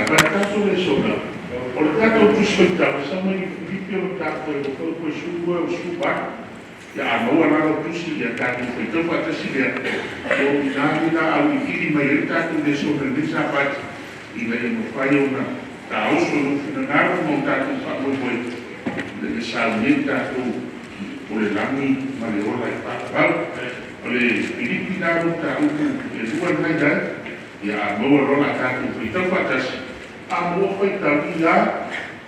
Pa tatou lesona o le tatou Tusi Faitau e sau mai Filipi o le tatou e foi 12 o 18. Ia a maua la lau tusi ia tatou faitau faatasi lea o ina ni la au ili mai ai tatou lesona i lenei Sapati ina ia mafai ona taoso i lou finagalo ma o tatou faamoemoe ina ia saunia i tatou o le lagi ma le ola e faavavau. O le Filipi la le mataupu e lua lena i ai, ia a maua loa la tatou faitau faatasi, a maua faitau ia.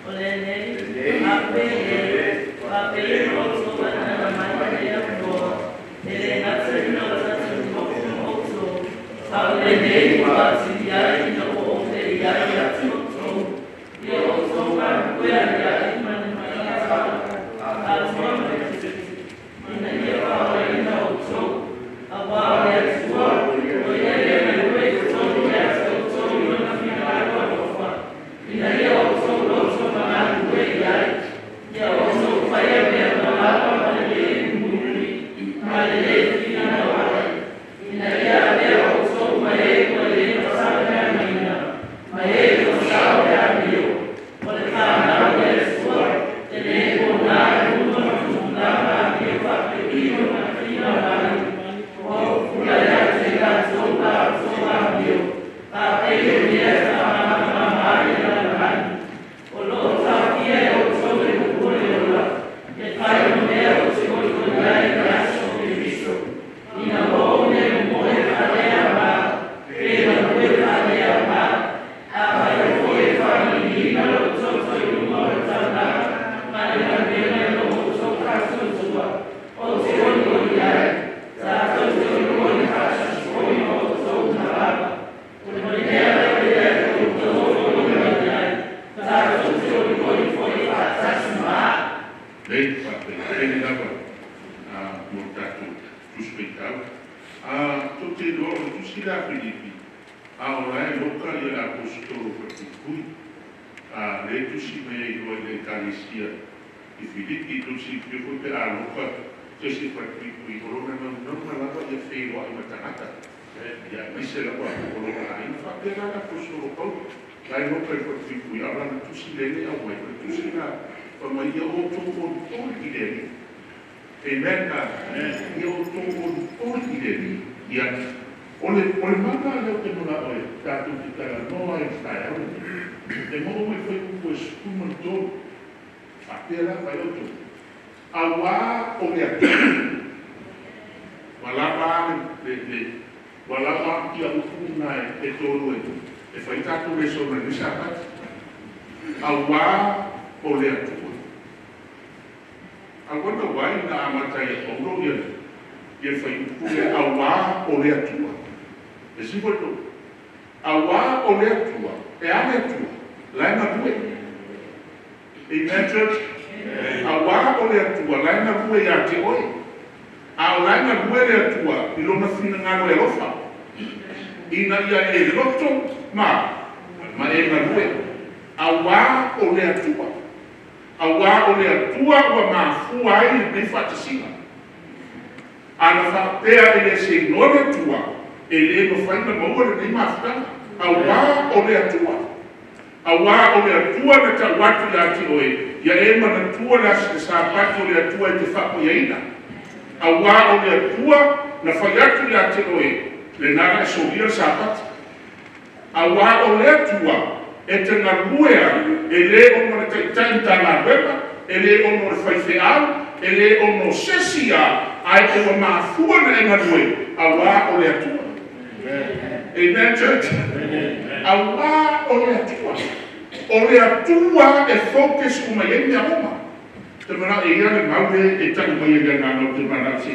O lenei, a pele, faapei ona outou alala mai i le Atua, e le gata ina o tatou nofo ma outou, a o lenei ua atili ai ina ua ou le i ai ia te outou, ia outou galulue aliali ma le maiga atoa ma le fiafi, ina ia faolaina outou, auā o le Atua, o ia le galue i totonu ia te outou i lona finagalo alofa, ina ia outou loto magalulue i ai, ia outou faia mea uma lava ma le lē muimui ma le lē finagalo ai, ina ia avea outou ma e ua le fasalelegaina ma e ua sao le amio, o le fanau a le Atua, e lē pogā i luga o tupulaga amio faapei ona finau ai, ua ou pula ia te i latou la outou amio, faapei o mea e faamalamalama ai le lalolagi. O lo o taofia e outou le upu o le ola, e fai ma mea ou te oioi ai i le aso o Keriso, ina ua ou le momoe faaleaoga, pe galue faaleaoga. Afai foi e faailiiliina lou toto i luga o le taulaga ma le galuega i lo outou faatuatua, ou te oioi ai, tatou te oioi faatasi foi ma outou uma lava. O le mea o le Atua outou oioi ai, tatou te oioi foi faatasi ma au. Lei faafetai lava mo le tatou Tusi Faitau. Tou te iloa o le tusi la a Filipi, a o la e loka ia le aposetolo falepuipui. Le tusi mai ai loa i le Ekalesia i Filipi. Tou te silafia foi pe a loka se isi falepuipui, o lona naunauga lava ia feiloai ma tagata, ia aemaise lava o lona aiga. Faapea la le aposetolo Paulo, la e loka i le falepuipui, a o lana tusi lea e aumai, o le tusi la fai mai ia outou olioli i le Alii. Amen. Ia outou olioli i le Alii. Ia, o le mana lea ou te manao e tatou te talanoa ai i le taeao lenei, e maua mai fuaiupu e 13. Faapea la fai outou, auā o le Atua. Ua lava le ua lava ia upu na e tolu e fai tatou lesona i lenei Sapati. Auā o le Atua. I wonder why na amata ia Paulo ia fuaiupu le auā o le Atua. E si foi to. Auā o le Atua. E a le Atua. La e galue. Amen, church. Auā o le Atua. La e galue ia te oe. A o la e galue le Atua i lona finagalo e alofa, ina ia e loto ma e galue. Auā o le Atua. Auā o le Atua ua mafua ai lenei faatasiga. Ana faapea e le seinoa le Atua, e lē mafai na maua lenei mafutaga. Auā o le Atua. Auā o le Atua na tau atu ia te oe, ia e manatua le aso Sapati o le Atua e te faapaiaina. Auā o le Atua na fai atu ia te oe, lena la e solia le Sapati. Auā o le Atua e te galue ai, e lē ona o le taitai Matagaluega, e lē ona o le faifeau, e lē ona o sesi a, ae ua mafua na e galue, auā o le Atua. Amen, church. Auā o le Atua. O le Atua e focus uma i ai mea uma. Te mana e ia le mau le e tau mai e le agaga o te mana se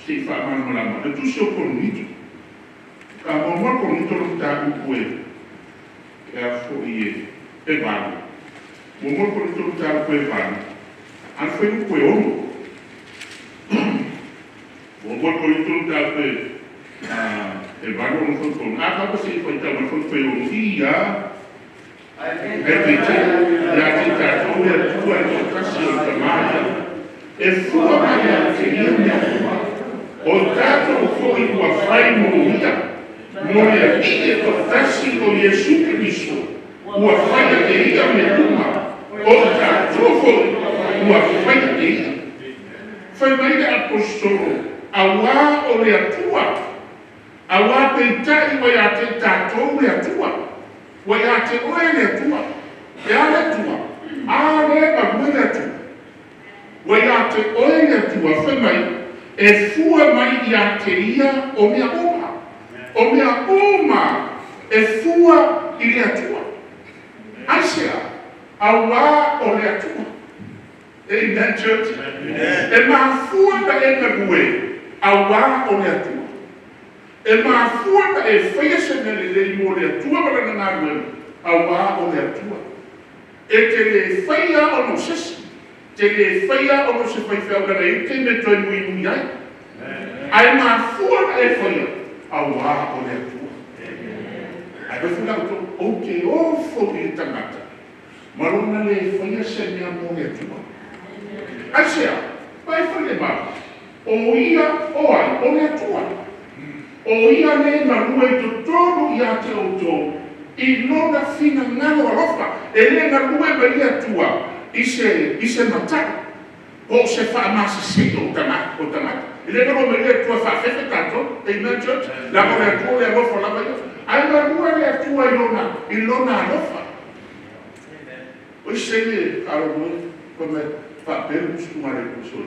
i faamalamalama. Le tusi o Korinito. Ka muamua Korinito le mataupu e a foi e 8. Muamua Korinito le mataupu e 8. Ana fuaiupu e 6. Muamua Korinito le mataupu e 8 ona fuaiupu 6. A kapa se i faitau mai fuaiupu e 6 ia. E peitai, ia te tatou le Atua e toatasi o le Tamā ia, e fua mai ia te ia mea uma. O tatou foi ua fai mo ia, mo le Alii e toatasi o Iesu Keriso. Ua faia e ia mea uma, o tatou foi ua faia e ia. Fai mai le aposetolo, auā o le Atua, auā peitai ua ia te i tatou le Atua, ua ia te oe le Atua, e a le Atua? A lea e galue le Atua. Ua ia te oe le Atua, fai mai, e fua mai ia te ia o mea uma. O mea uma e fua i le Atua. Aisea? Auā o le Atua. Amen, church. Amen. E mafua na e galue, auā o le Atua. E mafua na e faia se mea lelei mo le Atua ma lana galuega, auā o le Atua. E te lē faia ona o sesi, te lē faia ona o se faifeau leaga e i ai taimi e toe muimui ai. Ae mafua na e faia, auā o le Atua. Ae fai foi la outou, ou te ofo i le tagata ma lona lē faia se mea mo le Atua. Aisea? Vaai foi le mau, o ia o ai? O le Atua. O ia lē galue i totonu ia te outou i lona finagalo alofa. E lē galue mai le Atua i se mata'i po o se faamasesei o tagata. E lē galue mai le Atua faafefe tatou. Amen, church. Leaga o le Atua o le alofa lava ia. Ae galue le Atua i lona alofa. O isi taimi faalogo fai mai faapea le musu le uso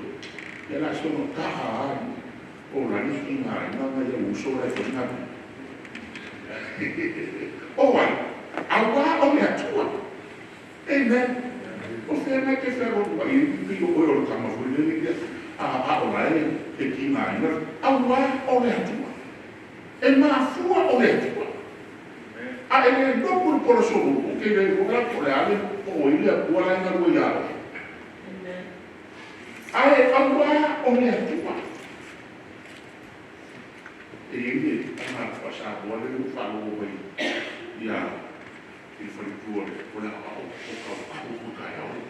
ia la sono ta'a ai o lani kiga ina ma ia uso la e fai galuega. O ai? Auā o le Atua. Amen. O fea mai te fealolu ai i o oe o le tama foi lele ia a o la e kiga ina auā o le Atua. E mafua o le Atua. A e le lopu le polo solu, o ke le o la po le ale o i le Atua la e galue ia oe. Ae auā o le Atua. E i le aga faasamoa le ua faalogo mai ia i le faletua o le aoao o kauao o taeao le.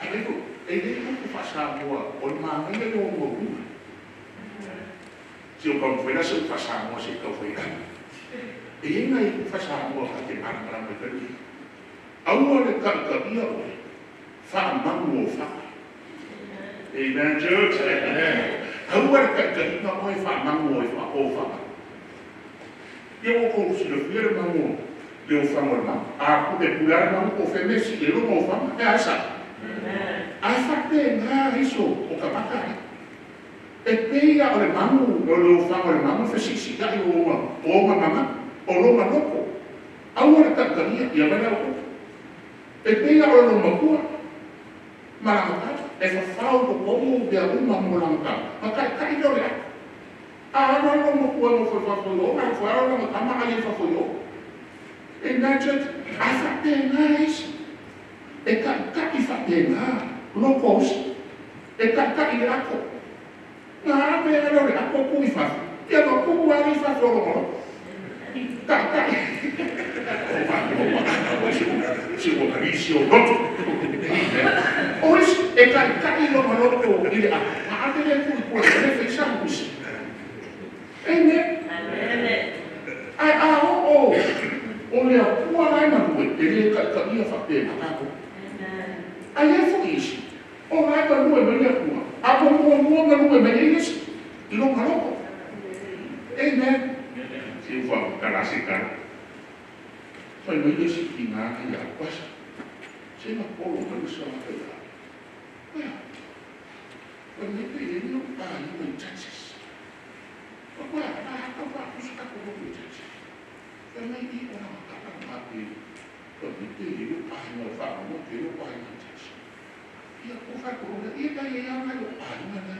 Ae ko e le upu faasamoa o le manaia le o mauga. Si o kau la se upu faasamoa se kau fai ai. E i ngai upu faasamoa ka te malamalama i fale. Aua le ta'itaʻia oe faamagu o faga. Amen, church. Amen. Aua le ta'itaʻiga oe faamagu o faga. Ia ua kou silafia le magu le ofaga o le magu. A pule pule a le magu po o femesi e loga ofaga. E a sa. Ae faapena iso o tagata ai. E pei a o le magu o le ofaga o le magu fesiisia'i o oga maga o loga loko. Aua le ta'itaʻia ia vai lau. E pei a o le matua ma laga e fafao totonu mea uma mo laga tama ma ta'ita'i lea o le ato. A alo alo matua no foi fafo i o, na foi alo laga tama ai e fafo i o. Amen, church. Ae faapena isi. E ta'ita'i faapena loko osi. E ta'ita'i le ato. Na ave ale o le ato tu i fafo. Ia ma tuu ale i fafo o loga loko. Ta'ita'i. O va, o va, o se ua kalisi o loto. O isi, e ta'ita'i loga loko i le ato. Ma ave le tu i kua le faisa usi. Amen. Ae a o o le Atua la e galue, e lē ta'itaʻia faapena tatou. Ae ai foi isi, o la e galue mai le Atua, a mo muamua galue mai ai isi i loga loko. Amen. Se ua tala se tala. Fai mai le isi kiga ia pasa. Se na polo mai le sagata ia. Ia. Fai mai pe e no pa i mai Texas. Wa wa a ka wa ku sa ko ko Texas. Fai mai i o na ka ka ma pe. Fai mai pe e no pa i no fa mo pe no pa i Texas. Ia ko fa ko le ia ka ia mai o pa i na.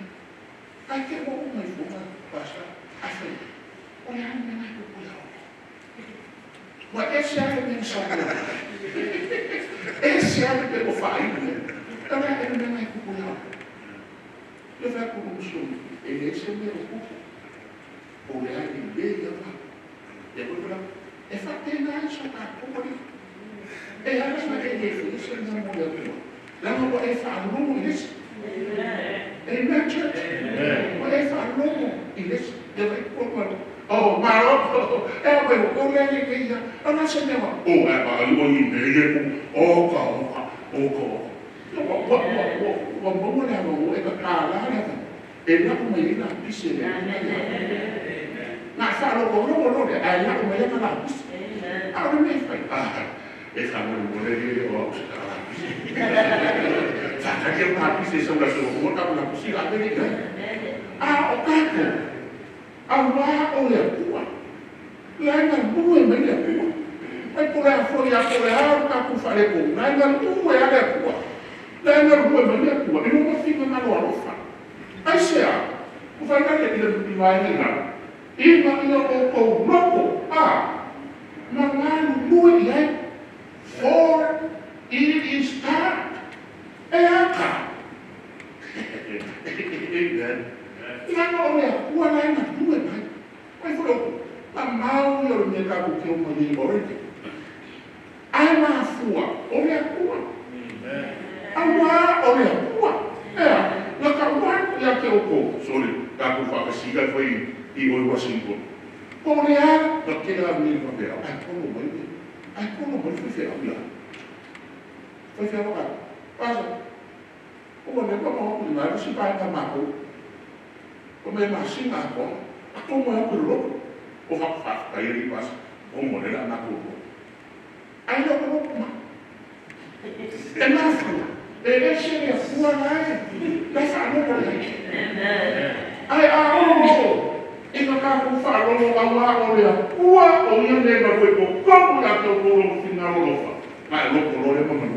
Ai ke mo mai fo ma pasa. A fai. O le anu mea ko ko ia. Ua ese ale mea sa ko. Ese ale pe o fa i ne. Tala e mea nai ko ko ia. Le fa ko ko so e le se me o ko. O le ai le ia fa. Ia ko ko e fa te na so ka ko ko. E ala sa e le fi se na mo le ko. La mo e fa lo i les. Amen, church. Amen. Ua e fa logo i les. Ia vai ko ko. Oh, malo. E a mai o le le le ia. Ana se mea o e ba ai o i me ye ku o ka o ka o ka. Wa wa wa wa wa mo le o e ka ka la le. E la ko mai la pise le. Na fa lo lo lo lo le ai la ko mai la pise. A o me fai. Ah, e fa mo mo le le o se ka la pise. Fa ka ke la pise sa la so mo ka la pise la le le. A o ka ko. A wa o le kua. La nga bue mai le kua. Ai ko la fo ya ko le a ka ku fa le ko. La nga bue a le kua. La nga bue mai le kua. E no fi nga lo alo fa. Ai se a. Ku fa nga le le bi vai le na. I ma io o ko loko a. Ma nga bue ia. For it is God. E aka. Amen. La nga o le kua la nga bue mai. Ai fo ma mau ia le mea ka ke o mai ore. Ai ma fua o le kua. Awa o le kua. E la ka wa ia ke o ko. Sorry, ka ku fa ka siga foi i o Washington. O le a la ke la mi fa pe. Ai ko no mai. Ai ko no mai fe au ia. Fe fe au ka. Pasa. O ne ko mo ni ma si pa ka ma ko. O me ma si ma ko. A ko mo ko lo. O fa fa ka iri pas. O mo le la na ko. Ai lo ko ma. E ma fu. E e se le fu la e. La fa no ko le. Ai a o. E ka ka ku fa lo lo wa o le ua o ia le ma ko ko ko la ko ko lo fi na lo fa. Ma lo ko lo le ma ma.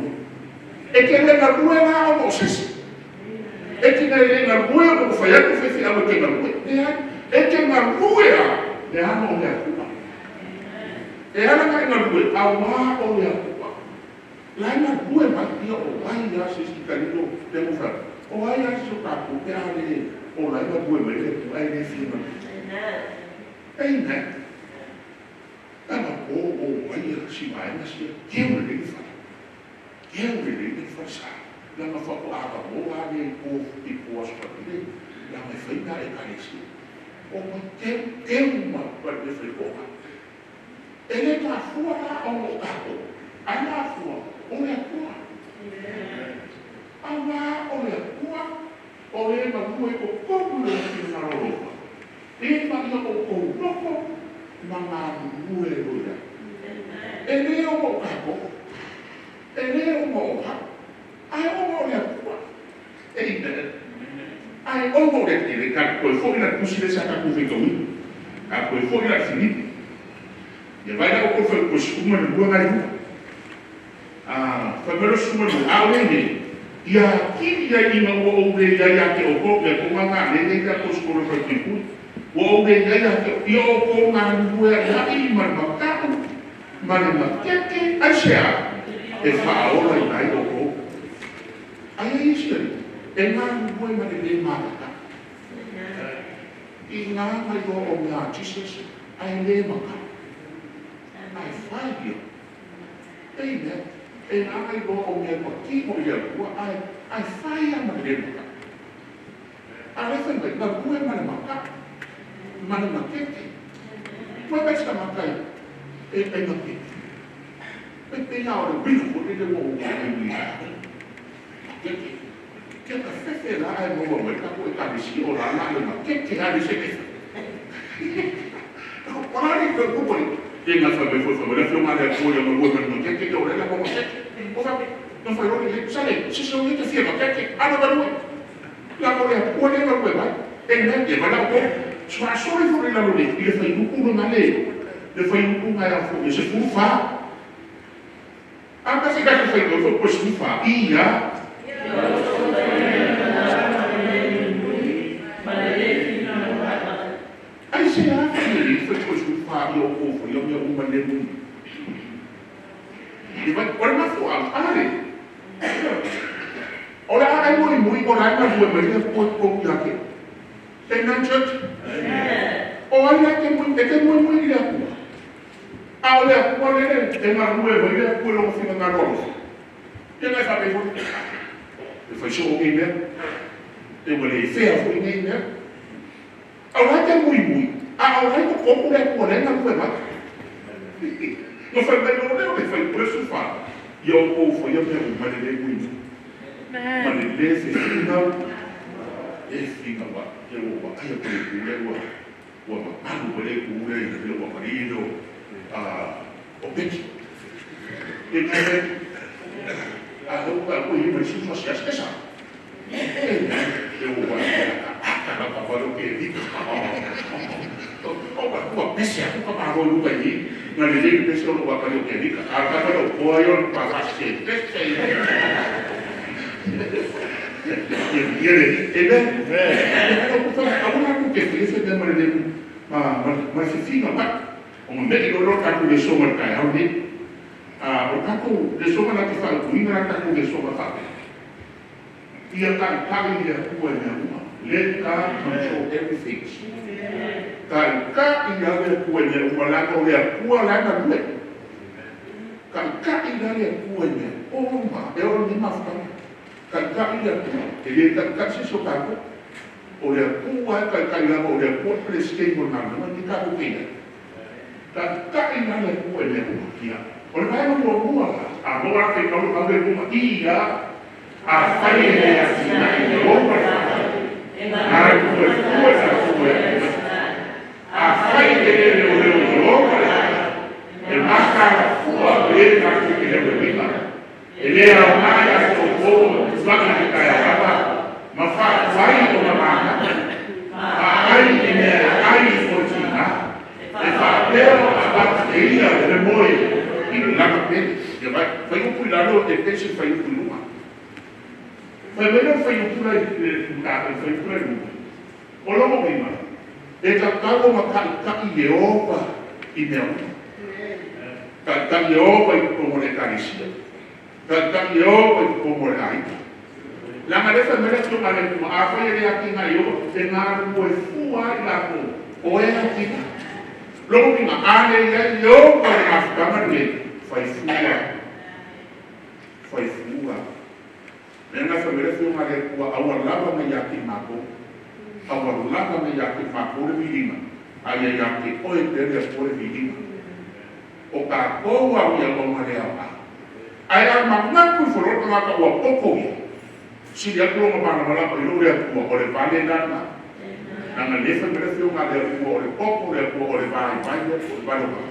E ke le na bue la o mo se. E ke le na bue o fa ya ko fe fi a mo ke na bue. E ke na bue a. E a no le kua. E ala ka na bue a wa o le kua. La na bue ma ia o ai ia se si ka ni lo te mo fa. O ai ia se ka ku pe a le o la na bue me le ku ai le fi ma. Amen. Ana o o ai ia si mai na si ke o le fa. Ke o le fa sa. La ma fa o a ka mo a le ko i ko so le. La me fa na e ka le si. O mo te te ma pa le fa ko. E le ka fua la o mo ka ko. Ai la fua o le kua. A wa o le kua o le ma ku e ko ko le fi na ro. E ma ia o ko loko ma ngā mue roia. E le o mo ka ko. E le o mo ha. Ai o mo le kua. Amen. Ai o mo le tele ka ko fo ina kusi le sa ka ku fe ko. Ka ko fo ina fini. Ia vai la o ko fo ko suma le bua ngai. Ah, fa mero suma le a le ni. Ia ki ia i ma o le ia ia ke o ko le ko nga le le ka ko skoro fa ki ku. O le ia ia ke ia o ko nga bua ia i ma ma ka ma le ma ke ke ai se a. E fa o la i o ko. Ai ai se e nga bua ma le ma ka. I ngā mai o o mea Jesus ai le ma ka. Ai fai ia. Amen. E ngā mai o o mea pa ki mo ia kua ai ai fai ia ma le ma ka. A le fai mai, ma bue ma le ma ka. Ma le ma keke. Pue mai sa ma kai. E e ma keke. Pe pe ia o le wina fo le le mo o mai ui. Keke. Ke ka fefe la ai mo mai ka ko e ka si o la la le ma keke a le se ke. Ko ko la ni ko ko ni. E nga fa me fo fa le fo ma le ko ya ma mo ma keke o le la mo keke. O fa no fa lo le sa le si so le te fi ma keke a no ba lo. La mo le ko le ma ko ba. E ne e va la ko so a so le fo le la lo le ile fa i ku no na le. Le fa i ku nga ya fo e se fu fa. A ka se ka fa i ko ko se fa. Ia ai se a fi fa ko se fa i o ko fo i o mea uma le mu. I vai ora ma fo a le. Ora ai mo i ora ma bue ma le ko ko ya ke. Amen church. O ai la ke mo e ke mo mo i le ku. A o le ku le le e ma bue ma le ku lo fi nga ro. E ngai fa pe fo. E fa so o me. E mo le fe a fo ni me. A la ke mo i A o lai ko kopu le kua le nga kue mai. No fai mai no leo le fai pule sufa. Ia o kou fai ia mea uma le le mui. Ma le le se finau. E finga wa. Ia o wa ai ko le kule ua. Ua mamalu ko le kule i le ua marino. O peki. E kare. A o ka ko i mai sufa sia esa. E e o wa ka ka ka pa lo ke di. O wa ua pese aku ka pa ro lu ka i. Na le le pese o wa ka lo ke di ka. A ka ka lo ko ai o pa fa se pese. Ia ia le e le. E ko fa a una ku ke se de ma le ma ma se finga pa. O me lo lo ka ku le so ma ka au ni. A o ka ku le so ma na te fa ku ina ka ku le so ma fa. Ia ka ka ia ku e me uma. Let God control everything. Ka ka ia le ku e me uma la ko le ku la na lue. Ka ka ia le ku e me o ma e o ni ma fa. Ka ka ia ku e le ka ka se so ka ko. O le ku wa ka ka ia o le ku le ske mo na na ni ka ku ia. Ka ka ia le ku e me uma ia. O le vai mo mo a mo a ke ka lo ka le ku ia a fai le a sina i o pa. A ku ku a ku a fai le le o le o e maka fua le ka ku ke le wina. E le a mai a ko ko ma ka ka ya ba ma fa wai o ma ma a ai i me ai o tina e fa peo a ba te ia le moi i la ka pe ia vai fai o pui lalo e pese fai o pui luma. Fai mena fai o pula i ka fai pula i luma. O logo mima e ka kago ma ka ka i Ieova i mea uma. Ka ka Ieova i komo le karisia. Ka ka Ieova i komo le aina. La ma le fa mena tu ma le kuma a fai le akinga Ieova te ngā rua e fua i la ko o e akinga. Logo mima a le ia Ieova le ngafutanga le fai fua. Fai fua. Mena fa mena tu ma le kua awa lava me ia ki mako. Awa lava me ia ki mako le vilima. Ai ia ki oe te le po le vilima. O ka koua o ia longa le au a. Ai a mangaku foro tangata ua poko ia. Sili aku longa mana malapa i lo le atua o le vale nana. Nanga lefa mena fio nga le atua o le poko le atua o le vai vai le o le vale o ka.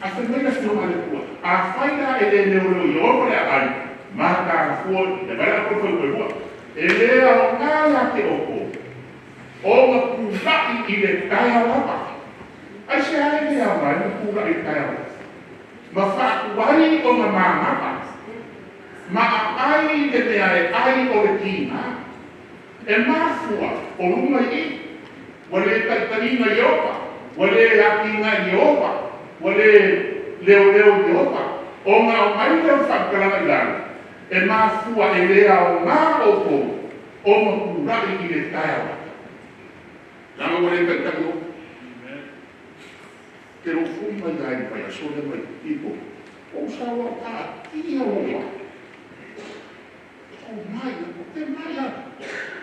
A fe mena fio nga le atua. A fai la e le leo leo i o le ai. Maka fua le vale a koe koe hua. E le au ngā ia te oko. O nga pulai i le taia lapa. Ai se ai le au mai nga pulai i le taia lapa. Ma whaakuai o nga māngapa. Ma ai le mea e ai o le kina. E mafua o lunga i. Wa le taitaringa i opa. Wa le akinga i opa. Wa le leo leo i opa. O ngā o mai leo whakakalanga i lalo. E mafua e lea o ngā oko o nga pulai i le taia lapa. Langa wa le taitari o. Te ro fui mai ai pai a sole mai ipo. O sawa ka ia o. O mai o te mai a.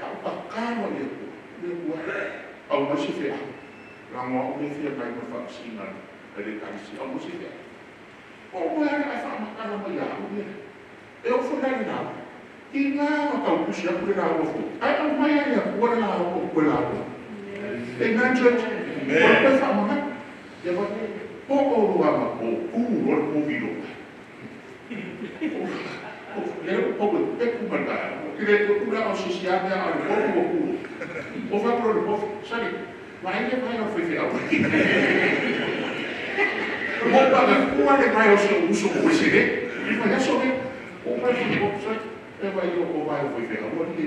O ka kama le ko. Le ko. Au ma se fe. Langa o le fe mai ma fa singa. E le kansi au ma se fe. O mai a fa ma kana mai a o le. E o fo nai na. Ki ngā ma tau kusi aku le rā o fo. Ai au mai ai a kua le rā o kua la o. Amen, church. Amen. O le fa ma ia va po o rua ma po ku ro po vilo. O le po ko te ku ma ta. Ki le ku la o si si a mea a le po o ku. O fa pro le po sali. Ma ai le mai o fe fe au. Mo pa ga ku a le mai o se uso o se le. I fa ya so le. O fa fo po sa e vai o o vai o fe fe au ni.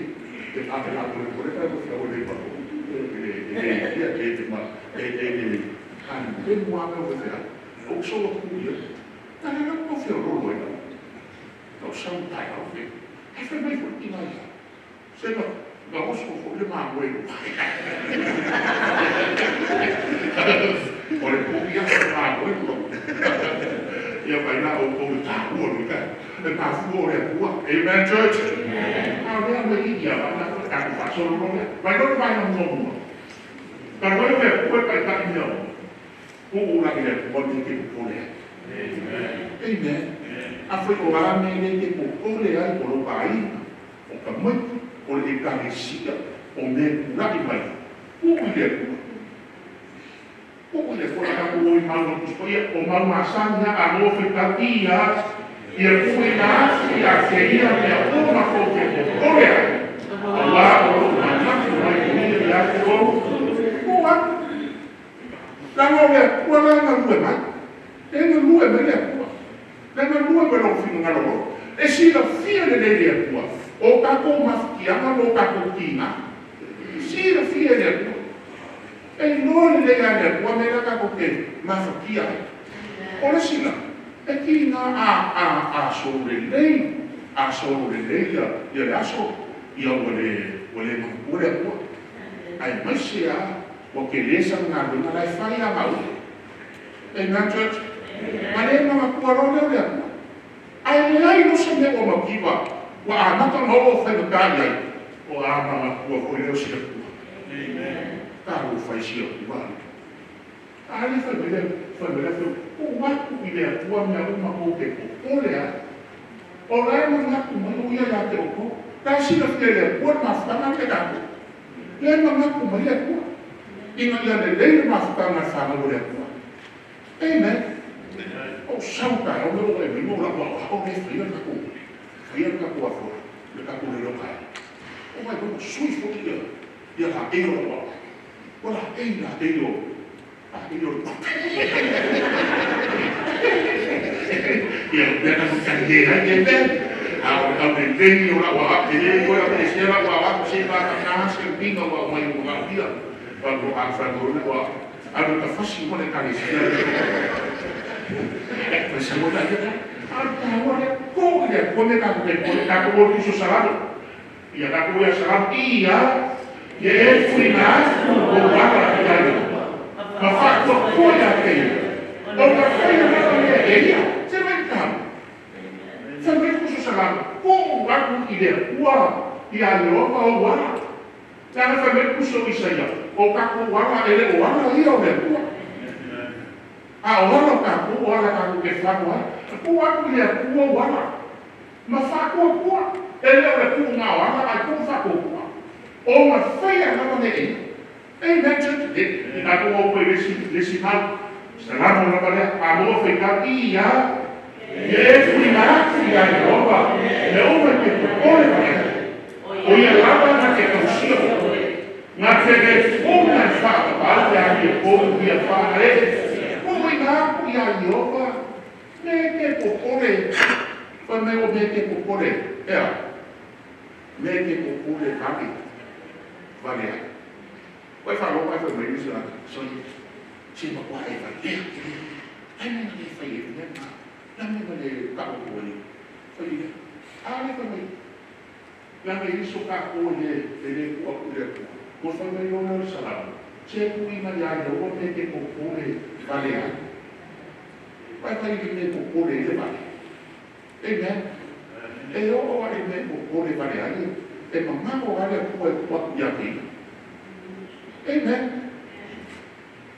Te a te la ko le ko le ko fe au le pa. E e e e te ma e e e te mua mea o te au so o ku ia. Na le ko fe o ro ina. No sa tai au fe. Ai fe mai fo ina ia. Se no na o so fo le ma mo e. O le po ia ma mo e. Ia vai na o o ta o le ka. E pa fu o le ku. Amen church. A le me ia va na ka ku fa so ro le. Vai no vai no mo mo. Ka ro le ku pa ta Uu la i le Atua me e te popole ai. Amen. Afai o a mea lea e te popole ai, o lou aiga, o tamaiti, o le ekalesia, o mea e tulai mai, tuu i le Atua. Tuu i le Atua la tatou o i mau o Tusi Paia, o mau masani lava a loa faitau ia, ia tuuina atu ia te ia mea uma tou te popole ai, auā o lo o manatu mai o ia ia te outou. Tuu atu. Leaga o le Atua la e galue mai. E galue mai le Atua. E galue ma lou finagalo loa. E silafia lelei le Atua o tatou mafatiaga ma o tatou tiga. E silafia e le Atua. E iloa lelei lava e le Atua mea la tatou te mafatia ai. O le isi la, e tiga a a a solo lelei, a solo lelei ia ia le aso, ia ua le ua le manatua le Atua. Aemaise lava ua tele sana galuega la e fai a gauta. Amen church. Ma le manatua loa lea o le Atua. Ae leai loa se mea ua mativa ua amata ona oo faigata i ai, o a manatua foi lea o si Atua. Talofa e si Atua alii. A lea fai mai le fai mai le Afioga, tuu atu i le Atua mea uma tou te popole ai. O la e manatu mai o ia ia te outou. La e silafia e le Atua le mafutaga lea tatou. Lea e manatu mai le Atua ina ia lelei le mafutaga a le fanau a le Atua. Amen. Ou sau taeao lea ua e mai ma ou lau aoao lea e faia le tatou faia le tatou afua le tatou leleo taeao. O vai ua sui foi ia ia laei o lau aoao. Ua laei laei o laei o le pape. Ia mea na matalie ai. Amen. A o le aulelei o lau aoao, e le toe aveesea lau aoao se vagana se uiga ua aumai ua manaomia. Faatoa fai mai ua alu e tafasi uma le ekalesia lea. Toe sau ai laia lea. A o le taua lea, tuu i le Atua mea tatou te iloa, tatou o i le Tusi o Salamo. Ia tatou ia Salamo, ia, ia e tuuina atu lou ala ia Iehoba, ma faatuatua ia te ia, o ka faia lava lea e ia. Se mai le taua. Fai mai le Tusi o Salamo, tuu atu i le Atua ia Iehoba ou ala. Leaga fai mai le Tusi o Isaia, o tatou ala e le o ala ia o le Atua. A o ala o tatou, o ala tatou te fagu ai. Tuu atu i le Atua ou ala, ma faatuatua. E le o le tuuga o ala, ae tuu faatuatua. O na faia lava le e ia. Amen church. E tatou o ua i le isi mau. Salamo lava lea. A maua faitau, ia, ia e tuuina atu ia Iehoba mea uma e te popole mai ai. O ia lava na te tausia oe. Na te le puna e faatapau pe a ia pou ia faaee. Tuuina atu ia Iehoba mea e te popole. Fai mai o mea e te popole e a? Mea e te popole vale vale ai. Ua e faalogo ae fai mai le isi tagata, Soia, se matua e valea tele. Ai mea na le fai ai le mea lena. Le a mea na le tau atu ai fai lea? A lea fai mai, leaga e le so tatou e le e le tuu atu i le Atua. Ua fai mai loa lea o le Salamo, se tuuina ia Iehoba mea e te popole vale ai. Ua e fai i le mea e popole ai le vale. Amen. E oo lava i mea e popole vale ai, e mamao lava le Atua e tuu atu ia te ia. Amen.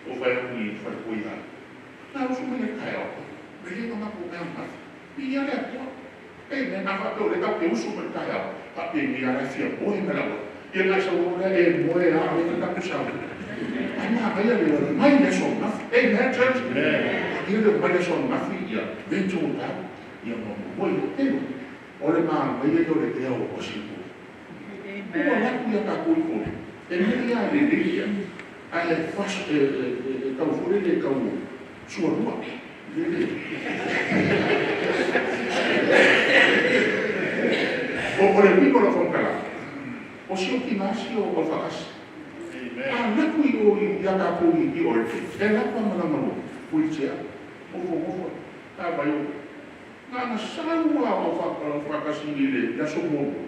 Ua fai atu i faletua ia, Na usu mai le taeao, e le mamaku mea ananafi. Viia le Atua. Amen. A faapea o lea tatou te usu mai le taeao, faapeni lava la e fia moe mai lau Ia nai sau loa lea e moe lava lea ka tatou sau. Ai manaia le omai i le aso ananafi. Amen church. Manaia le omai i le aso ananafi ia venture tau ia ma moe ia tele. O le manaia ia o le ea o Washington. Ua alu atu ia tatou i kole. E moni lava e lelei ia ae e e tau foi lele e tau sualua. Lele. O le uiga o lau faamatalaga, o si ou tina si o Alfakasi. A alu atu i o ia tatou i Oregon, e alu atu lava ma lana wheelchair, nofonofo, a vai o na ona sau lava o Alfakasi i le aso muamua,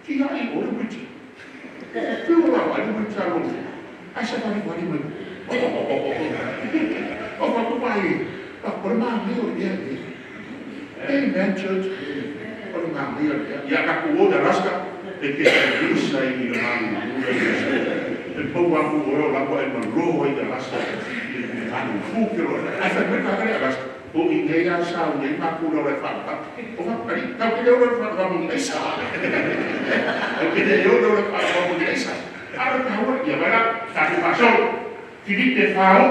tiai i o le wheelchair. Fiu lava ai le wheelchair lona, ae savalivali mai. O fatu ai, o le manaia o le ea lenei. Amen church. O le manaia o le ea. Ia tatou o i Alaska, e te kalisa i le malulu i le aso. E maua aku oe o lava e maloa i Alasa i le anu fu ke loa. Ai fai mai ka Alasa. O i nei a sa o nei maku le ora whaapapa. O whakari, tau ke leo ora whaapapa mo ni aisa. Tau ke leo ora whaapapa mo ni aisa. Ara ka haua, ia wera, tāku whasoro. Filipe whao,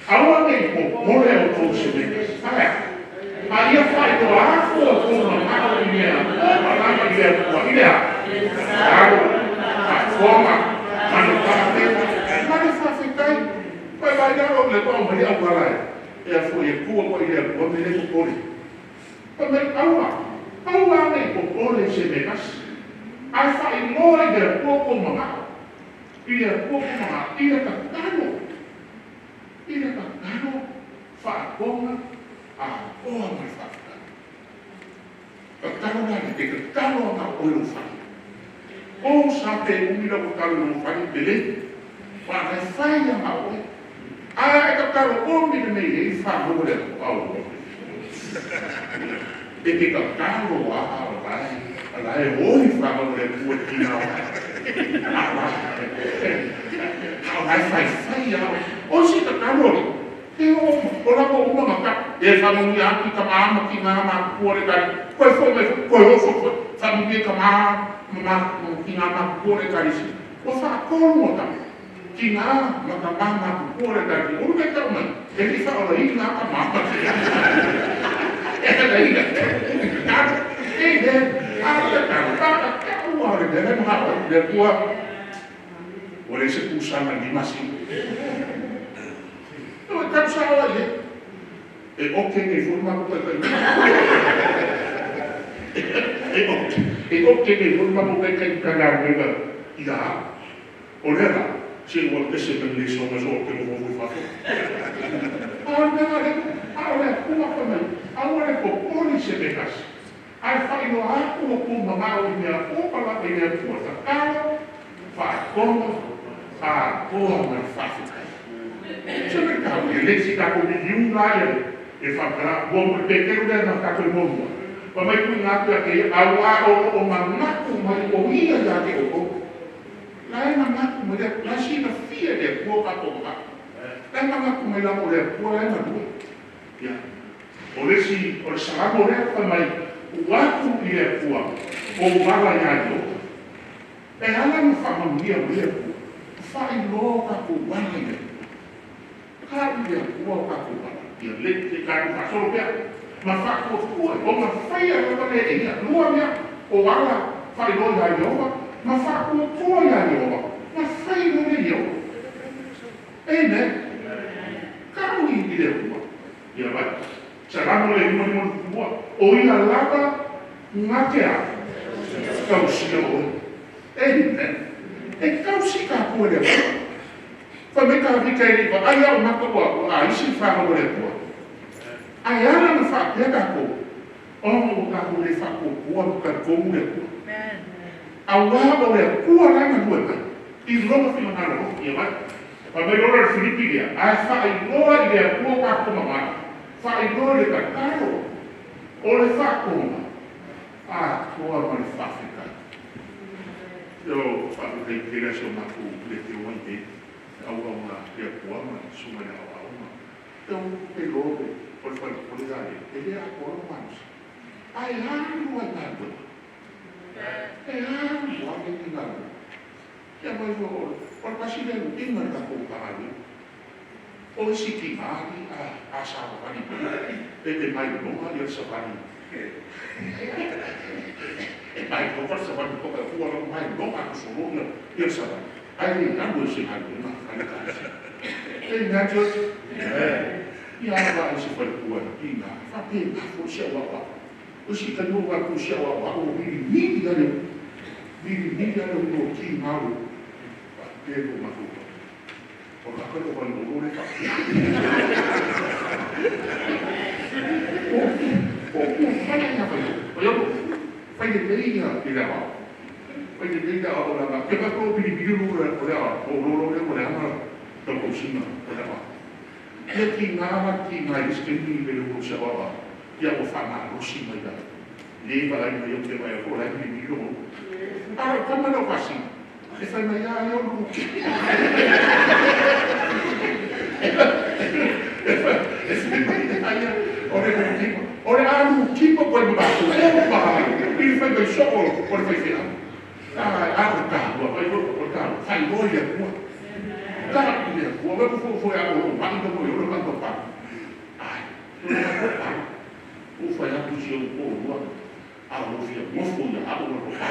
aua nei po pore o tou se meka. Whaea. A ia whai toa aku o tōna mao i mea, o malama i lea kua i lea. Tau, whakonga, manu whawheta, manu whawhetai. Pai vai rā o le pao mai au alai. E a fo e kua ko i lea kua me le popole. Pa mai aua, aua nei popole se me kasi. Ai whai loa i lea kua ko mangao. I lea kua ko mangao, i lea tatalo. I lea tatalo, whakonga, a oa mai whawhetai. Tatalo nā te tatalo anga o ero whai. O sa te umira ko talo no whai pele. Wā nai whai anga oe. A e tatalo o mire nei e i whanau le au. E te tatalo a lai, a lai oi whanau le kua ki ngā wai. A lai, a lai whai whai au. O si tatalo ri, te o, o la ko uma ngā ka, e whanau i aki ka maama ki ngā mā kua le kari. Koe foi mai, koe o foi foi, whanau i ka maama ki ngā mā kua le kari si. O whaakolu o tau. Ki ngā maka māma kua le kari. Uru kei tau mai, e ki whaola i ngā ka māma ki ngā. E ka ina, e ne, a te tau, a te tau a le nere maha o le kua. O le se kusanga ni masi. No e tau sa oa ie. E oke nei furu mako kai kai. E oke nei furu mako kai kai ka ngā wega. Ia, o lera, se ua pese mai le songa so o te mo fui whako. A o mea le, a o le kua pa mai, a o le popoli se mekasi. Ai whainoa aku o kū mangao i mea o pala i mea kua tatalo, whaakona, a koa mai whawhitai. Se me kau, e le si kako mi viu la ia, e whakara, mua mo te keru lea na kako i mua. Pa mai kui ngā kua ke, a wā o o manaku mai o ia ia ke o kou. Lai manaku mai lea, lai sina fia lea kua kako maka. Lai manaku mai la o lea kua lai manua. Ia, o le si, o le salamo lea pa mai, uaku i lea kua, o wala ia i o. E ala no whamanuia o lea kua, whai loa kako wala i lea kua. Ka i lea kua o kako wala. Ia le te kāku whasoro pea. Ma whakua kua, o ma whaia lava le e ia, lua mea, o ala whai loa ia Iova, ma whakua kua ia Iova, ma whai loa le Iova. E ne, ka ui i lea kua. Ia vai, salamo le lima lima kua, o ia lava ngā te a, kausia oe. E ne, e kausi ka kua lea kua. Whai mai ka whika e riwa, ai au maka ua, ua a isi whanau lea kua. Ai ala na whaapea kako, o mo kako le whaakua mo ka komu lea kua. A wā o lea kua lai manua mai, i longa whina ngā roho, ia mai. Whai mai ora le Filipi lea, ai whai loa i lea kua kako mamai, whai loa le kakaro, o le whaakonga, a toa ma le whawhetai. Yo, whawhetai te reo so maku le te oai te, au au ngā lea kua ma, sunga le au au ma. Tau te lobe, o le whai o le gare, e lea ako au manusa. Ai alu ai ngā lua. E alu ai ngā lua. Ia mai o o le pasi lea inga le kako pālu. O isi ki ngāri a sa wani. E te mai longa ia sa wani. E mai longa sa wani ko ka kua mai longa ko solo ia sa wani. Ai le alu e se halu na whai kasi. E ngā church. Ia wa i se whai kua i ngā. Whape ngā fo se wa wa. O si ka no wa ku se wa wa o miri miri ale. Miri miri ale o ki ngā o. Whape ko mako. O ka kare o wani o rore ka. O ku whai ia whai. O ia whai le nei ia i lea wao. Whai le nei ia o la ngā. Ke whai ko piri piri ru o lea o roro lea o lea ngā tau kau o lea wao. Ia ki ngā ki ngā iske ni le o se wa. Ia o whana rosi mai la. Le wa ai mai o te mai o lai mi mi ro. Ara kama no pasi. E fai mai ai o lu. E fai mai ai o le lu. O le alu kipa koe ma ko e pa. I fai mai so o le fai fea. A o ta ua fai o ta fai o ia kua. Ta ia kua wa fo fo ya o ma i ko yo ma ko pa. Ai. O pa. O fai a ku si o ko ua. A o fia mo fo ia a o ko pa.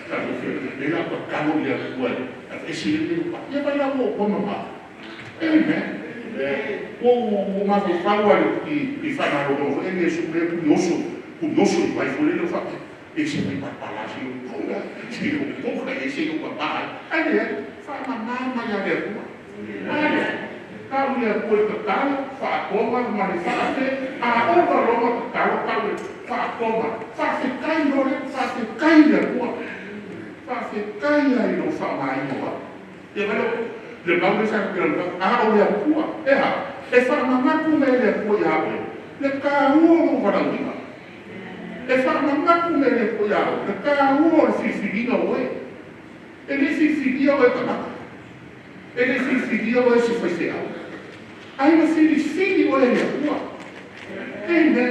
Ta o fia le la pa ka mo ia kua. E si le pa. Ia vai la mo ko ma. Amen. O ma fo fa wa i fa na ro e le su le curioso curioso i vai foi le fa e se mai pa la si o ponga si o ponga e se o pa ai le fa ma ma ya le ku ai ka u le ku ka ta fa ko ma ma le fa te a o ba lo ma ka lo ka le fa ko ma fa se kai lo le fa se kai le ku fa se kai ai lo fa mai mo e va lo le mau le sa ke lo a o le ku e ha e fa ma ku me le ku ya o le ka u o va la uima e fa ma ku me le ku ya o le ka u o si si no o e le si si o e ka ma e le si si o e si foi se au ai ma si si o le ku e ne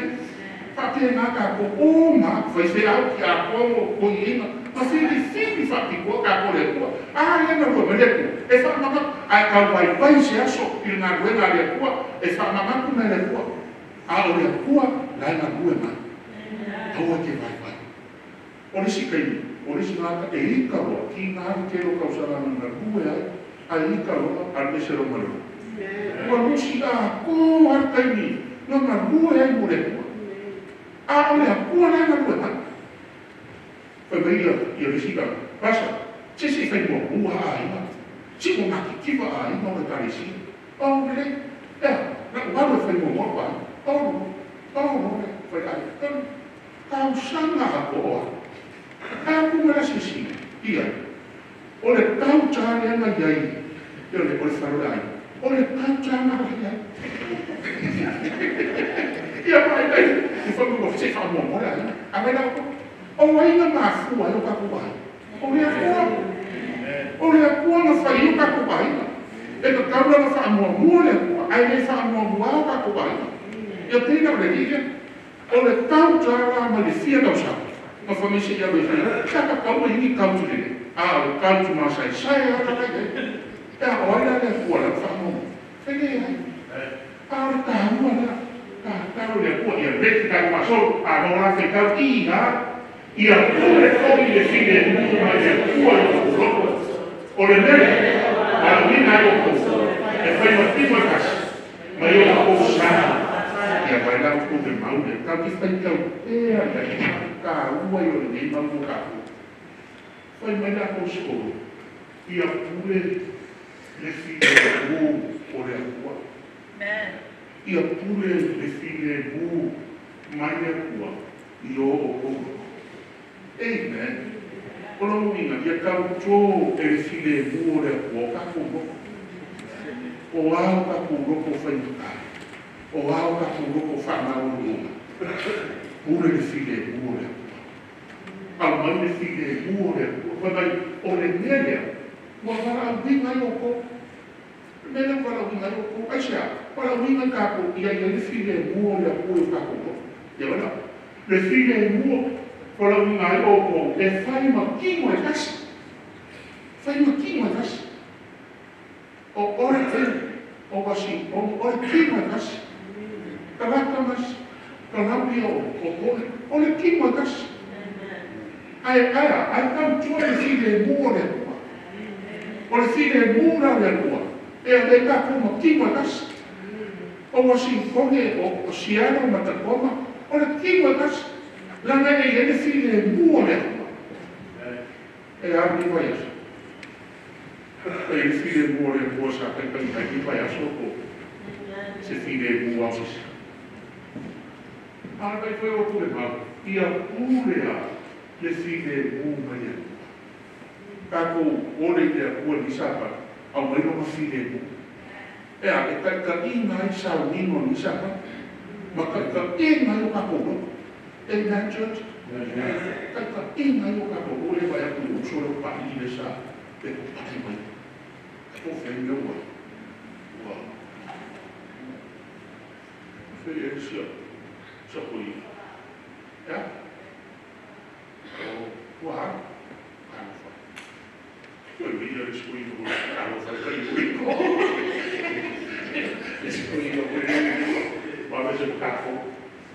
fa te na ka ko o ma foi se au ki a ko ko ina ma si si fa ti ko ka ko le ku a le na ko me le ku e fa ma ai ka vai vai se aso i na ruega le ku e fa ma ku me le ku a o le ku la na ku ma aua te vai vai o le si kai o le si na e i ka ro ki na ke ro ka usana na ku e ai i ka ro a le se ro ma lo o lu si a ko har kai ni no na ku e ai mo le ku a o le ku la na ku ma fa mai ia le si ka pasa se si fai mo ua ai ma si mo ma ki va ai mo le ka si o le e na wa lo fai mo mo pa o o fai ai ka usanga a ko a ku me la si si ia o le tau tsa le na ia i o le o le faro ai o le tau tsa na ia ia mai ai i fa mo se fa mo mo ai a me la o ai na ma fu ai o ka ku ai o le ku o le ku na fa i ka ku ai e ka ka na fa mo mo le ku ai le fa mo mo ka ku ai ia te na le ia o le tau tsa la ma le fia ka sa ma fa mi se ia le sa ka ka o ni ka tu le a o ka tu ma sai sai a ka ka e a o la le ku la fa mo fe le ai a o ta mo la ka ka o le ku ia le ka ma so a no la fe ka i ha ia ku le ko i le fi le mu ma le ku o lo o le le a ni na o ko e fai ma ti ma ka ma yo ko sa ia vai lá o de mau le ka ki fai ka e a ka ua yo le ma mo ka fai mai la ko sko ia pule le fi le mu o le akua ia pule le fi le mu mai le akua i o o ko. Amen. O lo uiga ia tauto e le fi le mu o le akua o ka kou loko. O ao ka kou loko whaingakai. O ao ka kou loko whaamauluga. Pule le fi le mu o le akua. Au mai le fi le mu o le akua. Whai mai o le mea lea. Ua wala uiga i o kou. Mea wala uiga i o kou. Ai sea, wala uiga i ka kou ia ia le fi le mu o le akua i o ka kou loko. Ia wala. Le fi le mu wala uiga i o kou. E whai ma kingo e kasi. Whai ma kingo e kasi. O ore te, o wasi, o ore kingo e kasi. Talata mas, talapi o ore, ore kingo e kasi. Ai, ai, ai tau tua le fi le mu o le akua. O le fi le mu la le akua. E a le ka kou ma kingo e kasi. O wasi kone, o siano ma takoma, o le kingo e kasi. Lana e le fi le mu o le akua. E a ni vai aso. E le fi le mu o le akua sa kai kai kai ni vai aso ko. Se fi le mu au se. A kai foi o pule mau. Ia pule a le fi le mu mai akua. Kako ole i le akua ni sapa, au mai lona fi le mu. E a e kai ka i ngai sau nino ni sapa, ma kai ka e ngai o kako loko. Amen, church. Taitaʻiga ai o tatou o le vaai atu i le uso lea ua paʻalii lea sa pe pae mai. Ae po o fea le mea ua ua fea i ai le isi si au toeaina. E a? O ua alu. Talofa e. Toe viia le isi toeaina foi. Talofa e kai ua le isi toeaina foi lea ua aveese ma tatou.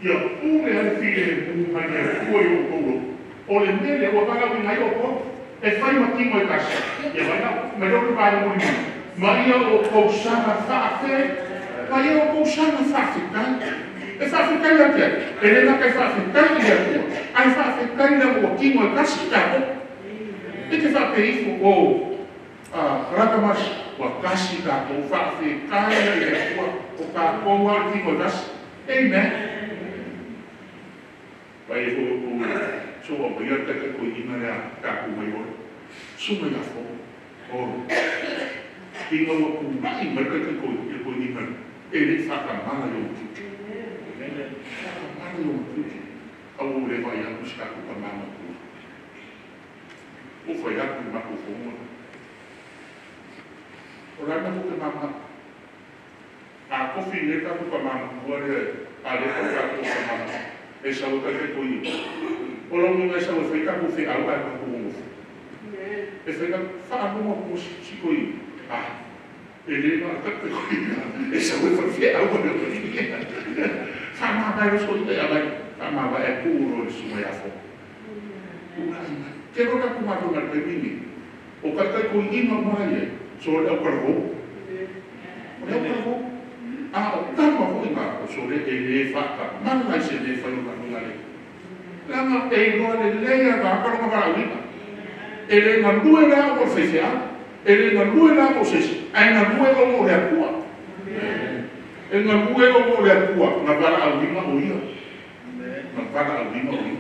Ia pule ai le filemu mai le Atua i o outou loto. O le mea lea ua valaauina ai outou e fai ma tino e tasi. Ia vai lau mai loa le vaega mulimuli. Ma ia outou saga faafe, ma ia outou saga faafetai. E faafetai ia te ai? E le gata e faafetai i le Atua, ae faafetai leaga ua tino e tasi tatou. E te faapea ifo, o Rata Masi, ua tasi tatou, faafetai i le Atua, o tatou lava o le tino e tasi. Amen. Vai e foi o so ua maia le taitaitoeina lea tatou mai oe. Susuga ia Fou. Olo. Ina ua tulai mai le taitaitoeina lea, e le i faatamala i ona tiute. Faatamala i ona tiute. Aua ua le vaai atu i si tatou tama matua. Ua fai atu i le matou fono lea. O le a le mea tou te mama ai? A tofi nei le tatou tama matua lea a lea tau tatou tama matua e sau e taitaitoeina. O lona uiga e sau e fai tatou feau ae tatou nonofo. E fai tatou faalogo atu si toeaina. Ah, e le na o le taitaitoeina e sau e fai feau a le toeaina. Faamavae loa si toeaina ia vai. Faamavae ae tuu loa i le susuga ia Fono. Tulai mai. Te iloa tatou galuega i le taimi lenei. O taitaitoeina uma la e i ai, so le autalavou. O le autalavou. A o tama foi na, o sole e le faatamala i se mea e fai o le galuega lea. Leaga e iloa lelei lava tagata lona valaauina. E le galue la ona o le faifeau, e le galue la ona o se isi, ae galue ona o le Atua. E galue ona o le Atua na valaauina o ia. Na valaauina o ia.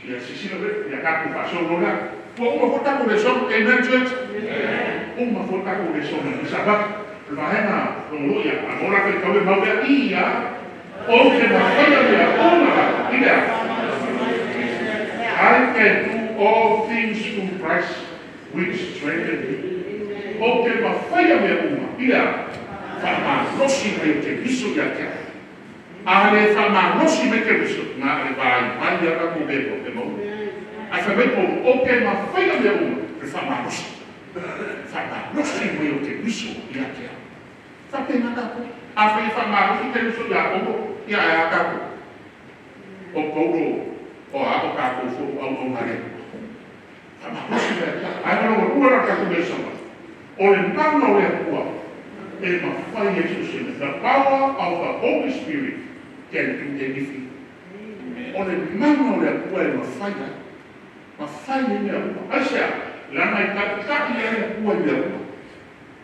Ia silasila lelei, ia tatou faasolo lea. Ua uma foi le tatou lesona. Amen church? Uma foi le tatou lesona i le Sabati. O le vaega lona lua, ia, a mo la faitau e mau lea, ia, ou te mafaia mea uma i le a? I can do all things through Christ which strengthen me. Ou te mafaia mea uma i le a? Faamalosi mai o Keriso ia te au. A le faamalosi mai Keriso, na o le vaivai lava tatou mea e maua. Ae fai mai Paulo, ou te mafaia mea uma i le faamalosi. Faamalosi mai o Keriso ia te au. Faapena tatou. Afai e faamalosi Keriso ia Paulo, ia ae a tatou? O Paulo, o a o tatou foi o auauna a le Atua. Faamalosi mai ia te au. Ae ona ua lua la le tatou mea sama. O le mana o le Atua e mafai ai so o se mea. The power of the Holy Spirit can do anything. O le mana o le Atua e mafai ai. Mafai ai mea uma. Aisea? Leaga e taitai ai le Atua i mea uma.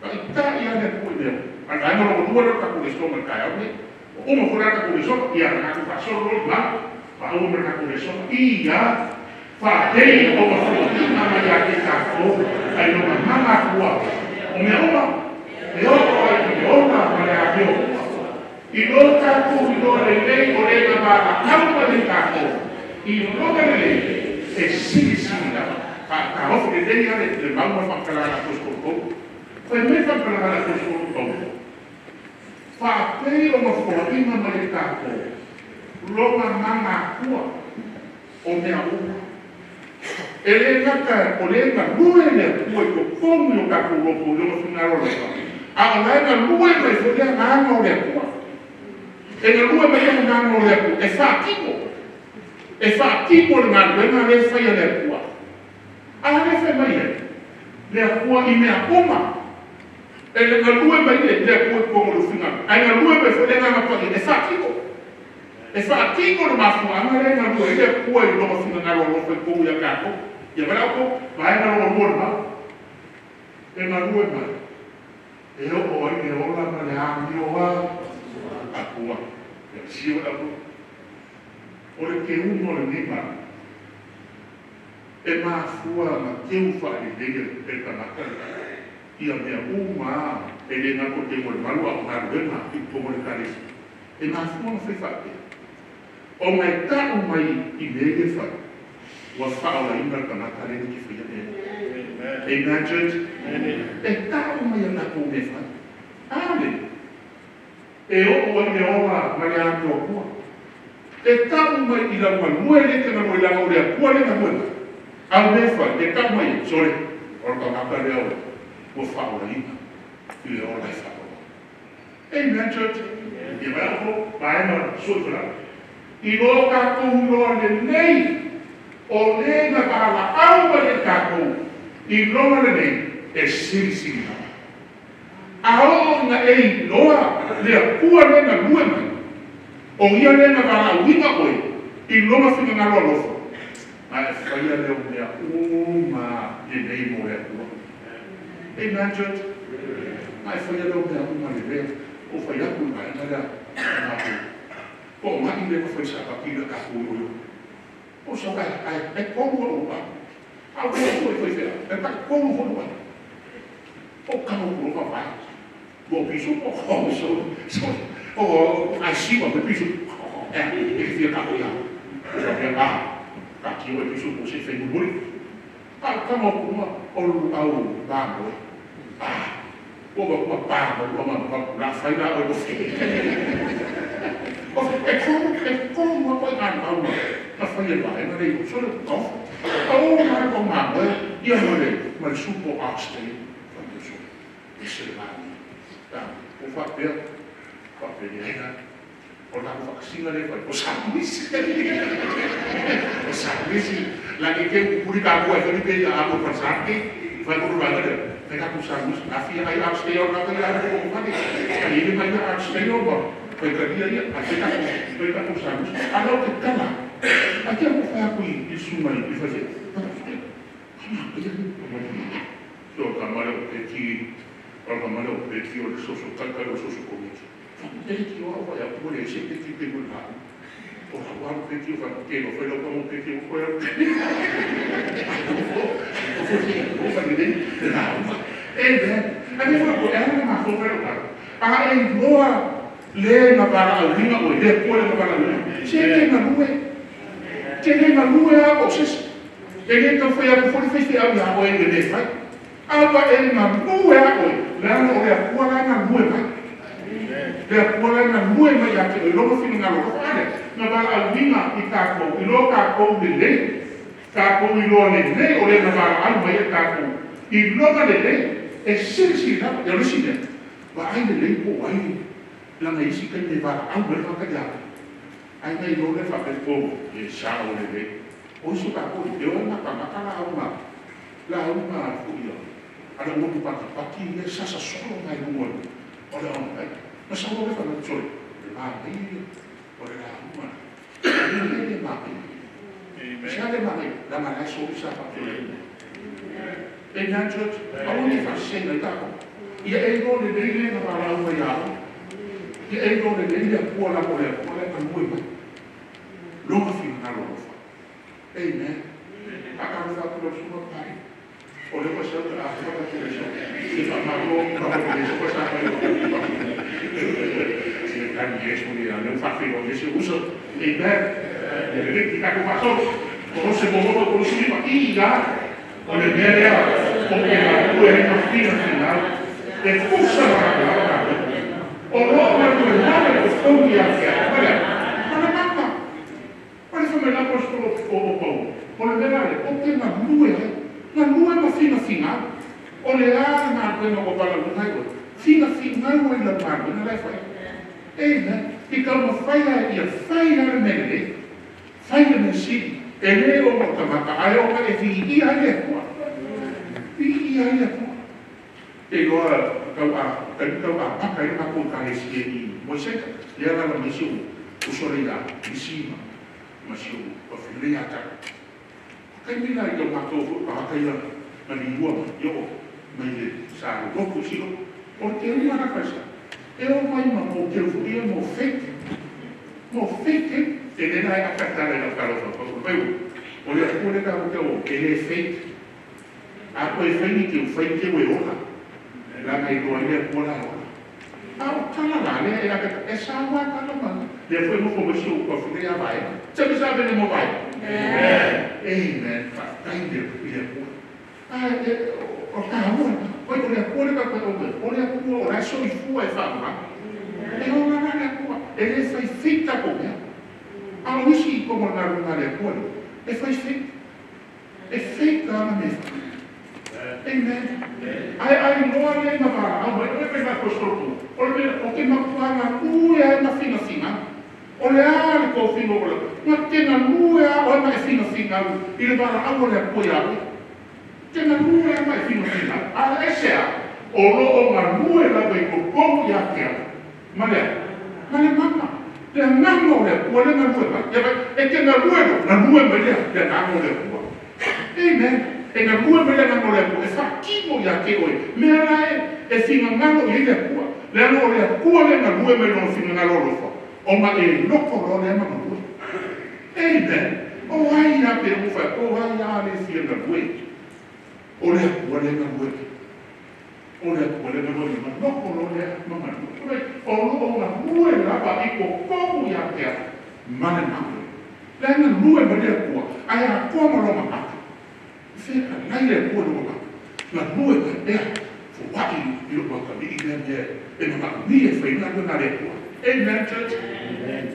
Taitai ai le Atua i mea uma. A o le vaega lona lua lea o le tatou lesona i le taeao lenei. Ua uma foi la le tatou lesona, ia tatou faasolo loa i malo. Faauma ma le tatou lesona. Ia faapei o mafuaaga mai ia te tatou ai lona mana Atua o mea uma, e oo ai i le ola ma le amio. I lo tatou iloa lelei o le na valaau mai ai tatou i lona lelei e silisili lava. Faataofi lelei lava le mau ma le faamatalaga a le Aposetolo Paulo. Fai mai le faamatalaga a le Aposetolo Paulo, Faapei o mafuaaga mai ai tatou lona mana Atua o mea uma. E le gata o lea e galue le Atua i totonu i o tatou loto i lona finagalo alofa, a o la e galue mai foi le Agaga o le Atua. E galue mai le Agaga o le Atua e faatino, e faatino le galuega lea e fai a le Atua. A lea e fai mai ai le Atua i mea uma. E le galue mai le Atua i totonu o lou finagalo, ae galue mai foi le Agaga Paia e faatino. E faatino le mafuaaga lea e galue ai le Atua i lona finagalo alofa i totonu ia tatou. Ia vaai la outou, vaega lona lua o le mau. E galue mai, e oo ai le ola ma le amio a Atua. Ia sio le outou. O le teuga o lenei mau, e mafua ona teu faalelei e le tagata le ia mea uma e le gata o teu o le malu a o galuega i totonu o le Ekalesia. E mafua ona fai faapea. O ngai tau mai i mea e whai, ua whaolaina le tagata le ke whaia mea. Amen, church? E tau mai a tatou mea fai. Ale, e o o ai le ola ma le amio akua. E tau mai i lau galue le te galue langa o le akua le galue mai. Au mea fai, e tau mai e, sole, o le tagata lea ua whaolaina i le ola e whaola. Amen, church? Ia mai au vaega sui whanau. I loa tātou loa le nei, o le na wala au mai e tātou, i loa le nei, e siri siri lava. A o na e iloa le akua le na lue mai, o ia le na wala auina oe, i loa whingangalo alofa, ma e whaia leo mea uma le nei mo le akua. Amen, church? Ma e whaia leo mea uma le lea, o whai aku i vaenga lea, ngā ko mai le ko sa pa pila ka ko yo. O sa ka ai e ko mo o ba. A ko ko ko fe. E pa ko mo ko ba. O ka mo ko ba ba. Mo piso ko ko so so o ai si wa piso. E e fi ka ko ya. O sa pe ba. Ka ki o piso ko se fe mo mo. A ka mo ko ma o lu au ba mo. Ah. O ba ko pa mo ko ma ko la fa ila o ko fe. E como ko ngā maua, na whai e vai, na rei, so le kof. O mara ko ngā moe, ia mo le, ma le supo oxtail, whai o so, e se le mani. Tā, o whapea, whapea ni aina, o la ko whakasinga le whai, o sāmisi. O sāmisi, la ke ke puri kā kua e whai pe ia a ko whasake, whai ko ruanga le, whai kā ku sāmisi, a whia ai oxtail o ngā kai a ko whai, ka iri mai ia oxtail o ma, Whai ka ia ia, a te kako sāmus. A lau te kala, a te ako whai aku i suma i whai, so ka mare o peti, o ka mare o peti o le soso kai o soso komiti. Peti o au whai aku le se peti pe mo la. O ka waru peti o whai te o whai lau ka mo peti o whai au. O whai o whai le la. E ben, a te whai ko e ana ma whai o ka. A e loa le na para auina o le po le na para auina. Se te na lue. Te le na lue a o se. E le tau whai aku fori whai au ia oe le le whai. Awa e na lue a oe. Le ana o le akua la na lue mai. Le akua la na lue mai a te oi logo whina ngā loko whaare. Na para auina i tākou, i loa tākou le le. Tākou i loa le le o le na para au mai e tākou. I loa le le, e siri siri lava, e rusi mea. Wa ai le le po ai. Langa isi kai me wara au mai waka ia. Ai ngai lo le whape po, e sa o le le. O iso ka ko, e o ngā kamaka la au ngā. La au ngā fu ia. Ala ngotu paki paki, e sasa solo ngai lungo. O le au ngai. Na sa o le whana tsore. Le mā mai, o le la au ngā. Le le le mā mai. Sa le mā mai, la ngā lai so sa pa tsore. E nā church, au ni whasenga i tako. Ia e no le le le ngā wara au mai au. Ia e no le le pua la po le pua le kanui mai. Longa whina ngā lofa. Amen. A ka rofa ku lo suma pai. O le pa sa a fa ka te so. Se fa ma lo ka ko le so sa pa. Se ka ni es mo ni a no fa fi lo se uso. Amen. Le le ki ka ko fa so. Ko se mo mo ko si ma i ya. O le mea lea o ke la ku e na whina whina. E kusa ma ka la. O loa mai koe mare o whaungi a ke a wale. Mana mata. Wale wha mai lapa o o pau. O le mea le, o te ngā lue hai. Ngā lue ma whina whina. O le a ngā koe ngā wapala lunga i oe. Whina whina ua i la ngā koe ngā lai whai. Amen. I kau ma whai a ia whai a le mele le. Whai le mea siri. E le o ngā tamata ai o ka e whii i ai le akua. Whii i ai le akua. E loa kau a kau a paka i mako ka e si e i Moiseka. Ia la la misi o usore ia misi ma masi o pa while ia ta. Kai mila i kau mātou pa haka ia na li ua ma io mai le sa roku silo. O te unga na kaisa. E o mai ma mo te ufu ia mo fake. Mo fake. E nena e akatara i lau kalofa. Pa o le akua le ka o te o e le fake. A koe whaini te u whaini te ue ola. La ngai loa ile akua la ola. A o tala la lea e aka e sa wa tala ma le foi mo fo mo ko fi ya vai. Se mi sabe le mo vai. Amen. Fa tai le le ko. A e o ka mo. O le ko le ka ko o le ko o la so i fu e fa ma. E o la la ko. E le fai fita ko mea. A o isi ko mo na na le ko. E fai fita. E fita na me. Amen. Ai ai no le ma va. A mo e pe ma ko so ko. O le o ke ma ko na ku e na fina fina. O le a le ko fino o le. Ma te na lu e a o ma e fina fina i le bara a o le ko ya. Te na lu e ma e fina fina. A e se a o lo o ma lu e la ko ko ya ke. Ma le ma le mama. Le ngango le ko le na lu e ma. Ya e te na lu e na lu e ma le le ngango le ko. Amen. E na lu e ma le ngango le ko e fa kimo ya ke oi. Me ala e fina ngango i le ko. Le ano le ko le na lu e ma lo fina ngango lo fa. O ma e loko lo le ma lu. Amen. O ai ya pe o fa o ai ya le fina na lu. O le ko le na lu. O le ko le na lu ma loko lo le ma ma lu. O lo o na lu e la pa i ko ko ya ke ma le ma. Le na lu e ma le ko. Ai a ko ma lo ma. Fe ka nai le ko lo ma. Na lu e e fo wa i lo ka mi i le e ma mi e fe na na le ko. Amen, church. Amen.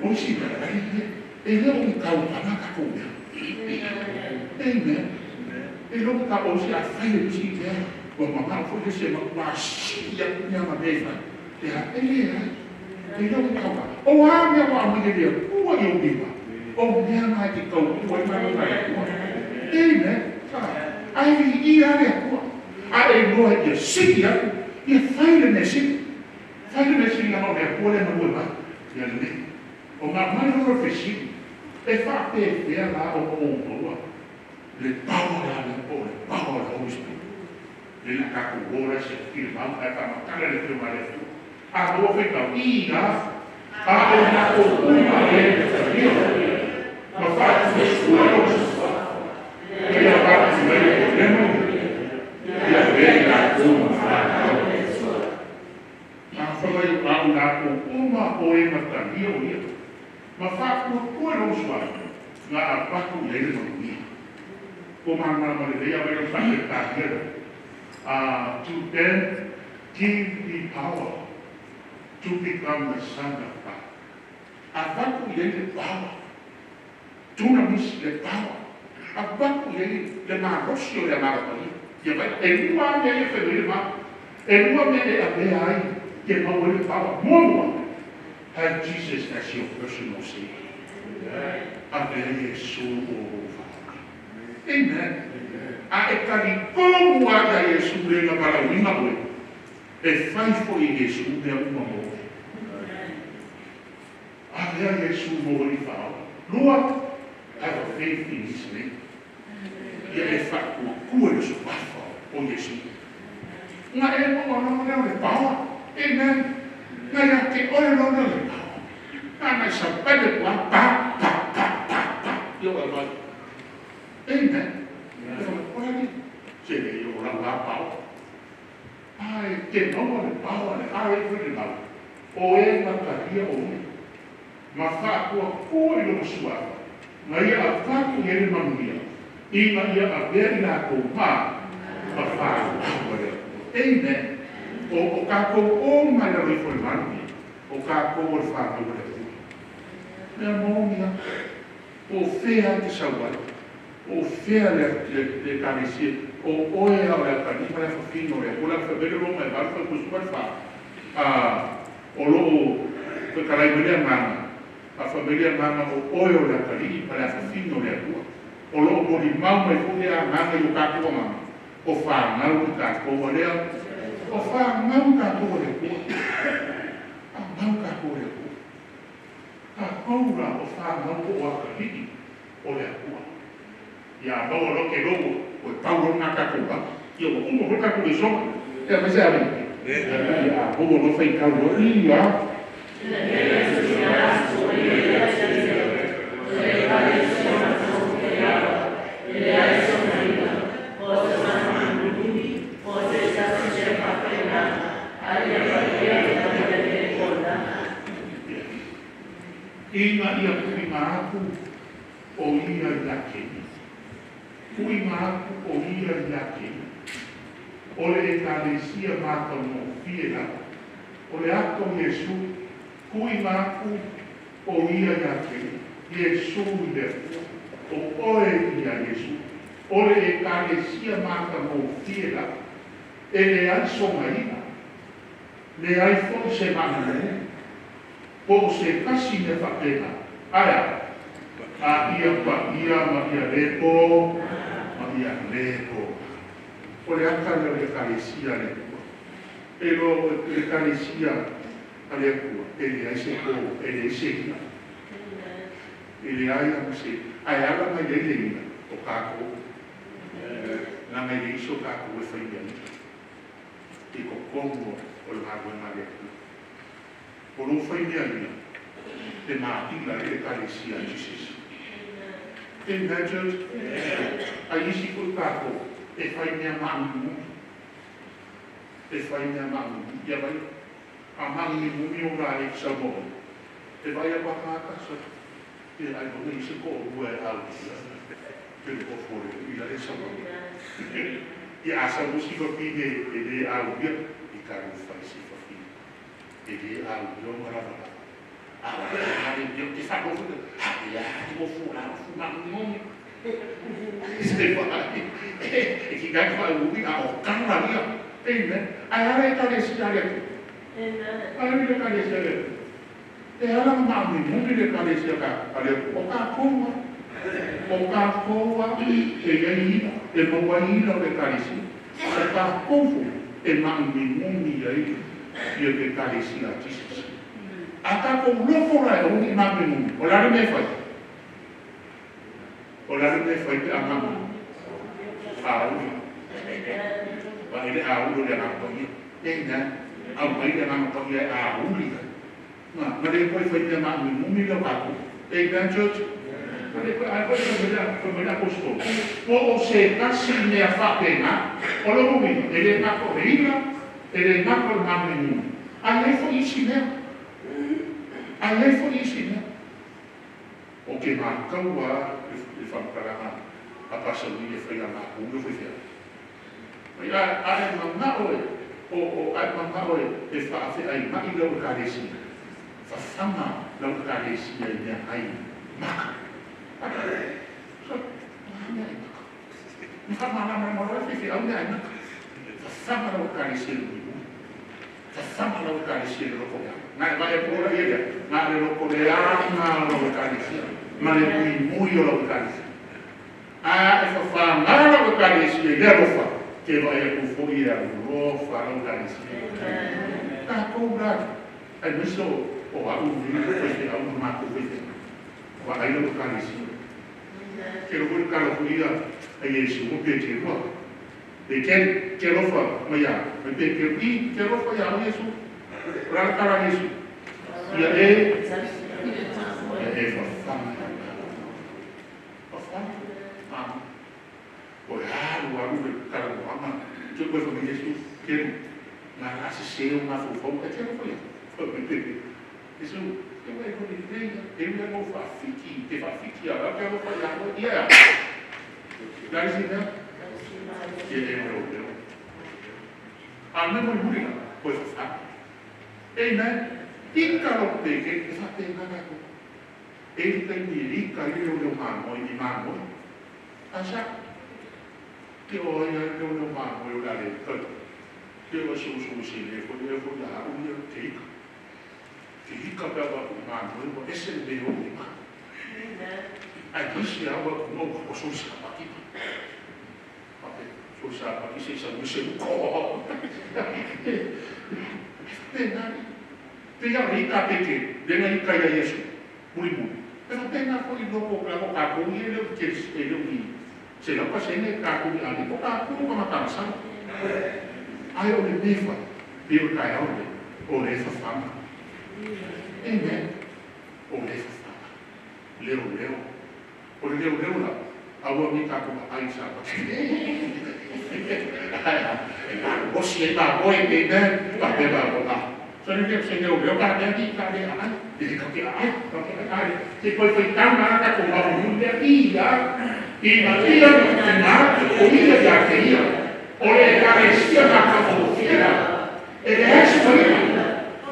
O si na ai e le o ka o pa na ka ko. Amen. E lo ka o si a fai e si te. O ma ma fo se ma wa si ya nya ma be fa. E a e le ai. E lo ka o. O a me wa mi le ko yo mi ma. O me na ki ko ko ma na ko. Amen. Ai i a le ko. A e no e si ya. E fai le ne si. Fai le si na o le ko le no ma. Ya le. O ma ma no fe si. E fa pe pe la o o o. Le power la le o le power la Holy Spirit. Le la ka ko ora se firma ka ka ma ka le firma le. A o fe ka i ga a o na ko ma le ma fa se su lo e la pa si le le mo ya ve la ko ma ma fa mai a una ko ma o e ma ta ni o ia ma fa ko ko lo swa na a pa ko le mo ni ko ma ma ma le ya ve lo fa ta to then give the power to become the son of God. Avaku ye le power. Dunamis le power. Avaku ye le marosio le marapani. Ya vai e lua me ye fe le ma. E lua me e abe ai ke ma le power. Mo have Jesus as your personal savior. Abe Yesu o fa. Amen. A e kari komu a ka Yesu le na para uima oe. E fai fo i Yesu mea uma mo. A mea Yesu mo i whao. Lua, have a faith in his name. Ia e whakua kua le so wafa o Yesu. Nga e mo o leo le paoa. Amen. Nga ia te oe lo leo le paoa. Nga nai sapele kua pa, pa, pa, pa, pa. Ia oe mai. Amen. Se le o la la pao. Ai, te nomo le pao le ai le mau. O e na karia o ni. Ma fa kua kua i lo sua. Na ia a fa ku le manuia. I ma ia a ve la ko ma. Ma fa o le. Amen. O ka ko o ma le ri fo manu. O ka ko o fa ko le. Me mo mia. O fea te sawa. O fea le le kanisi o oe a le kani ma le fino le o la fa bele lo ma va fa ku fa a o lo ko kala i mama a familia mama o oe o le kani ma le fino le ku o lo mo di mau mai fu le mama yo ka ko mama o fa mau ka ko le o fa mau ka ko le ku a mau ka ko le ku a ko ra o fa mau ko a kani o le ku ya no lo que luego pues Paulo na cacuba yo como fue cacuba ya me sabe ya como no fue calvo y ya Ina ia kuinga aku o ia ia ke. Kuinga aku o ia ia ke. O le ekalesia matagofie lava. O le aka o Iesu, kuinga aku o ia ia ke. Iesu i le Atua. O oe ia Iesu. O le ekalesia matagofie lava. E leai sogaiga. Leai foi se maanumu. Po o se tasi mea faapena. Ae a ia paia ma ia lepo, ma ia lepo. O le aka lea o le ekalesia a le Atua. E loa o le ekalesia a le Atua, e leai se po, e leai se ina. E leai ama se, ae ala mai ai le ina o kākou. Leaga e leai so kākou e fai mea ina. I totonu o le galuega a le Atua. O lou fai mea ina, e maila ai le ekalesia a Jesus. Amen, church? Ai isi foi kākou, e fai mea maanumunumi. E fai mea maanumunumi. Ia vai, a maanumunumi o la e saunoa. E vai a waka sa. E ai mo nei se ko rua e au. Ke le ko fore i la e saunoa. Ia a sa musi fa fine e le au ia i ka ru fai si fa fine. E le au ia o marava la. A wa a le ia te fa ko fu. Ha ia te ko fu la fu maanumunumi. Se vai. E ki kai fa ui a o kanga ia. Amen. Ai ara e kalesia le Atua. Ai ara le kalesia le Atua. E ala nga maanumunumi le kalesia ka a le Atua. O kākou a. O kākou a e iai ina, e maua ai ina o le ekalesia. O kākou foi e maanumunumi ai ia le ekalesia a Jesus. A tākou loko la e aua ne i maanumunumi. O le a le mea e fai? O le a le mea e fai pe a maanumunumi? Auli. Wa e le auli o le Agaga Paia. Amen. Aumai le Agaga Paia e auli ai. Ma le koe fai mea maanumunumi lea o kākou. Amen, church? Ma le koe, ai koe fai mai le apostolo. Po o se tasi mea faapena, o lona uiga, e le gata o le ina, e le gata o le maanumunumi. Ae i ai foi isi mea. Ae i ai foi isi mea. O ke matau a le faamatalaga a Pasauli e fai a mākou ia foi fea. Mai a e manao e o o a e manao e e faafeaina'i lau ekalesia. Fafaga lau ekalesia i mea ai maka. So, a mea ai maka. Ni faamalamalama loa e faifeau mea ai maka. Fafaga lau ekalesia i le mulimuli. Fafaga lau ekalesia i le loko leaga. Na e vaai atu ola ia lea, na le loko leaga o lau ekalesia, ma le muimui o lau ekalesia. A e fafaga lau ekalesia i le alofa, ke vaai atu foi e alofa lau ekalesia. Tākou la, aemaise o a'u nei faifeau ma matou faifeau, vaai lau ekalesia. Ke loko i le kala foi ia a Iesu ma Peteru a. Ke ke alofa mai ia mai Peteru i ke alofa ia au Iesu. O le a le kala a Iesu? Ia e ia e fafaga ia matou. Fafaga. Amen. O le alu alu le talanoaga ke koe fai mai Iesu ke nga la sese o mafaufauga e ke alofa ia. Fai mai Peteru. Iesu ke wai ko le lei e ui ana o faafiki te faafiki ia lau ke alofa ia oe ia e a. Le a le isi mea? Ia e leoleo. A le mea mulimuli la, koe fafaga. Amen. Ika lau peke, e faapena kākou. E i le taimi e ika ai le leoleo mamoe i mamoe. A sa? Ke o ai a le leoleo mamoe o le a le kai. Ke o susu se le foi e foi a au ia te ika. Te ika pe au i mamoe ua ese le mea o le mamoe. Ai nisi a ua ku mau o sou sa paki. Pape, sou sa paki se sa use ko. Faapena le. Pei a o le ika peke, le na ika ia Iesu, mulimuli. E faapena foi i loko o le o kākou ia e le o i te e le o i 100% kākou i ale, o kākou ka matamasala. Ae o le mea fai, pei o le taeao lenei, o le fafaga. Amen. O le fafaga. Leoleo. O le leoleo la, aua nei tātou aai sa paki. E malosi ai mamoe, amen. Faapea mamoe, a. So le leo se leoleo ka mea ni ka le aai. E ka ke ai, ka ke ai, te koi whai tauna ka ko ngā mune ia, i ngā ia ngā o ia ia te ia. O le ekalesia ngā ka o fiera, e le hesi whaina,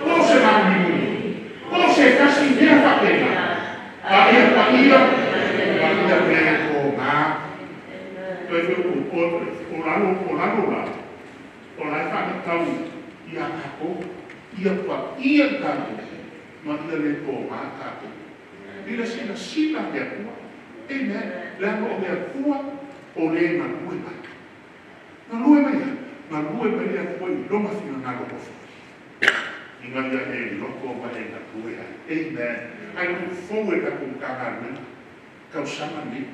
o se ngā mimuni, o se kasi mea whakena, a ia pa ia, ma ia me o ngā. Toi whai o lalo, o lalo la, o lai whana tau ia kako, ia pa ia kako, ma ia le tō ngā tātou. Ila sila sila mea kua. Amen. Leaga o mea kua o le ngā lue mai. Ngā lue mai ia. Ngā lue mai ia kua i longa whina ngā loko whai. I ngā ia e loko ma e ngā lue ai. Amen. I look forward ka kung ka ngā lue. Kau sama ni.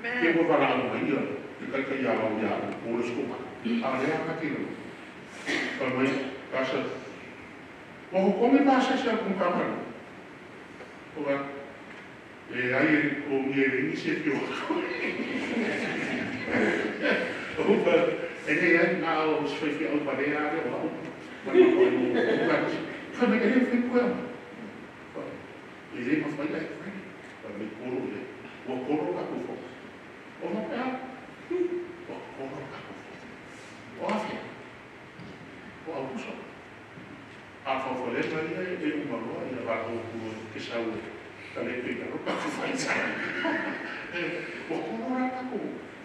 Ke ua wala au mai ia. Te kai kai ia au ia au. O le skopa. A lea ka te lau. Pa mai, pasa. Ua hokome pasa se au kung ka ngā lue. Oa, e ai e o mi e ringi se pio. Opa, e nei ai ngā o se whai au parea are o au. Mai ma koe mo o Whai mai e le whai koe au. E le ma whai ai whai. Whai mai koro le. Ua koro ka kufo. O ma pea. Ua koro ka kufo. O awhea. O au kuso. A whawhalenga ia e umaloa ia rātou kua ke sau e ka le pe i aro ka whaita. Ua koro rā kako,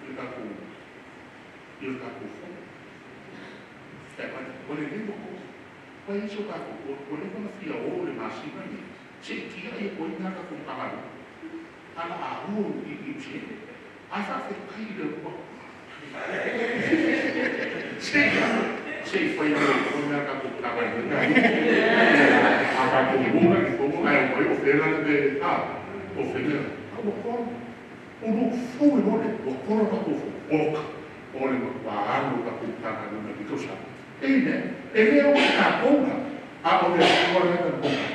le kako, i le kako whai. E pai, ua le le ua koro. Pai iso kako, ua le wana whia o le masina ni. Se i tia e koe ngā kako pangalo. Ana a hua i i use. Ai wha whe kai le ua. Se se i whai au o mea ka ko tārai me a ka ko mura i kongo ai o mai o whera le me ha o whenea. A ua koro, o lu fau e hore, ua koro ka ko fau, oka, o le ma kua anu ka ko tārai me me kausa. E ne, e le o ka konga, a o le kua le ka konga.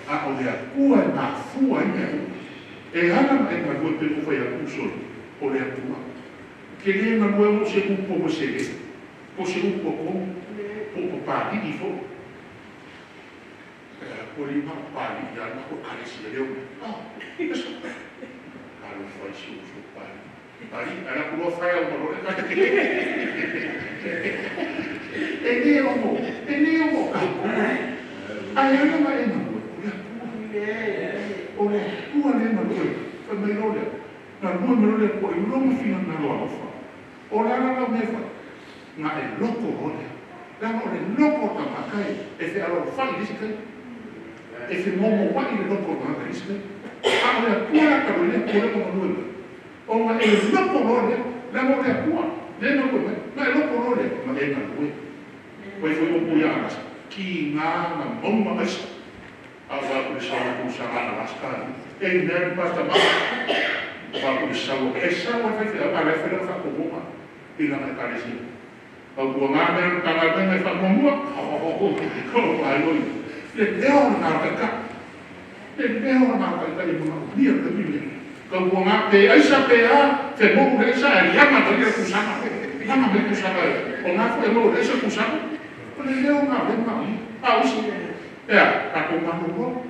A o le akua e ngā fua i mea. E ana ma e ngā lua pe o whai aku soli, o le akua. Ke le ngā lua o se upo mo se le, o se upo ko, po o pālii fo. Ko le ngā pālii ana ko karesi leo. Ah, esa. Alo whai si o so pālii. Pālii, ana kua whai au marore. E ne o mo, e ne o mo ka ko. Ai ana ma e ngā lua, o le akua. O le akua le ngā lua, whai mai lore. Ngā lua me lore ko e longa whina ngā loa ofa. O le ala lau mea whai, ngā e loko hore. Langa o le loko o tamaka e, e whe alo whai lisi kai. E whe momo wai le loko o tamaka lisi kai. A o le akua la ka le kore o ngā lua. O ngā e loko hore, langa o le akua, le ngā lua, ngā e loko hore, ma e ngā lua. Wai whai o pui a ki ngā ngā maunga aisa. A wā kuri sawa ku sa ngā Alaska. E nē pasta ma. Wā kuri sawa. E sawa whai whai a le whai whai ko moma. I langa e karesi. Au kua ngā mea ka ngā mea whai mua. Ho ho ho. Ko ai loi. Le leo ngā kaka. Le leo ngā kaka i muna o nia ka mile. Ka kua ngā te aisa te a, te mou le aisa e lianga te ria kusanga. Lianga me kusanga e. O ngā whai mou le aisa kusanga. O le leo ngā le ngā i. A usi. Ea, ka ko ngā mou.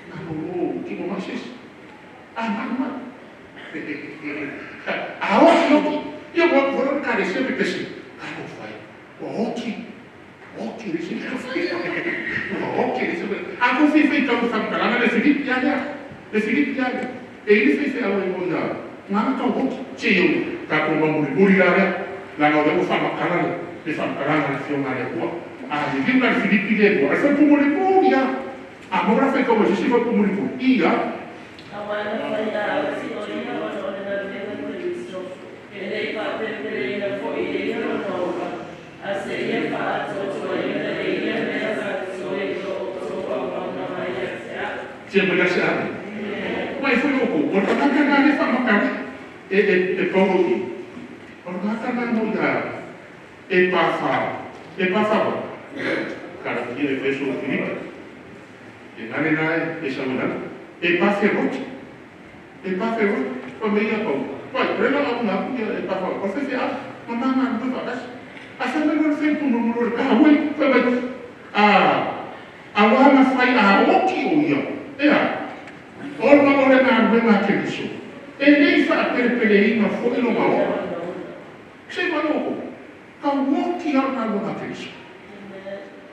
Ngā mou ki mo masis. A ngā mai. A oki oki. Ia wa kora ka rese me pesi. Ka no whai. Wa oki. Oki rese me whai. Wa oki rese me. A ko whiwhi tau whankalanga le Filipi ia ia. Le Filipi ia ia. E ili whiwhi au e mo ia. Ngā ka oki. Che iau. Ka ko ngā muri muri la rea. Langa o le o whamakala le. Le whamakalanga le whionga le kua. A le whiu le Filipi le kua. A whai pumuri puri ia. A mora whai kau e sisi whai pumuri puri. Ia. A wana whai a au si o ia ona o le ngā Kristo. E lei whapepere ina fo i e ia ona oka. A se ia whaatotoa ina e ia mea whaatoe i o o tō au mauna mai a te a. Tia mai a se ane. Mai fui o kou. O le ngā ngā le whamakare e pauo i. O le ngā ngā mo ia e pāwhā. E pāwhā wa. Karakia e wheso o Filipi. E ngare nā e sawinana. E pāwhe roti. E pāwhe roti. Kwa me ia pau. Pai, rela au ngā puia e pāwhā. O whewhe a, ma ngā ngā ngā whakasi. A whai mai ngā whai pū mō ka hui, whai mai. A wā ngā whai a oki o ia. Ea, ona o le galuega a Keriso, e lē faapelepeleina foʻi lona ola. Se mai outou, tauoki a le galuega a Keriso.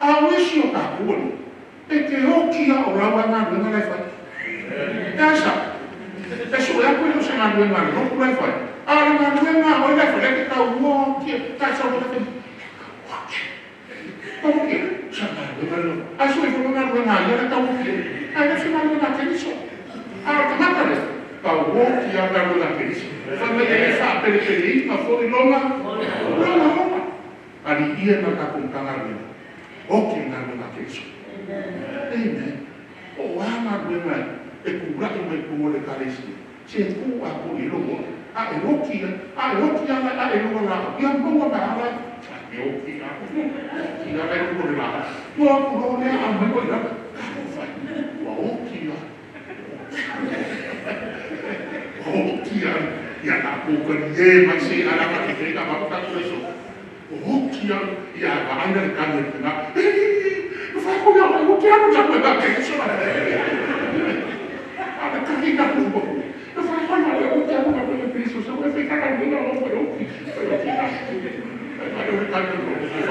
A o isi o tatou ali, e te oki a o lau a galuega la e fai. E asa, e soʻe aku e le o se galuega a le lotu la e fai. A o le galuega a oe la e fai, e te tauoki, ta sau la fai. Tauoki. Tauoki, sa galuega le. Ae soʻe foi galuega a ia la tauoki. Ae le se galuega a Keriso. A o le tagata lea, tauoki a galuega a Keriso. Fai mai e lē faapelepeleina foʻi lona lona ola. Aliia ma tatou Matagaluega, oki le galuega a Keriso. Amen. O a galuega e tulaʻi mai totonu o le Ekalesia, se tuu atoa i ai lou ola. A e oki a e oki ala a e loa laau, ia maua mai ala e oki a oki ala e loa le laau. Ua atu loa lea aumai loa i lalo. Talofa e, ua oki a. Ua oki a. Ia tatou talie mai se ala ka te feka ma tatou leso. Ua oki a. Ia vaai la le kani o le tena. Fai ko ia mai oki anu sa koe ka ke so. A le kani ka ku. Fai ko ia oki anu ka koe Kristo sa koe feka ka nuna o fai oki. Fai oki ka. Fai o le kani o le fa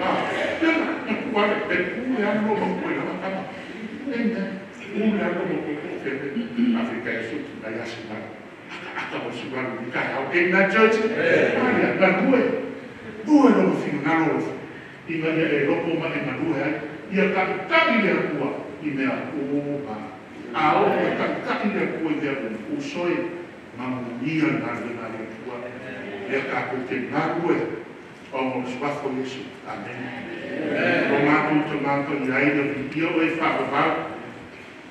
ah. Ia na ku ale e ku le anu o koe la kama. Amen. Ku le anu o koe ko fe. Afrika e su na ya sima. Aka o su galu ni kai au. Amen, church. Amen. Ia galue. Ue lo finagalo ina ia e loko ma e galue ai. Ia ta'ita'i le Atua i mea uma. A oo e ta'ita'i le Atua i mea uma, uso e, manuia le galuega a le Atua. Lea tatou te galue ona o le suafa o Iesu. Amene. O matou Tamā Paia, viia oe faavavau.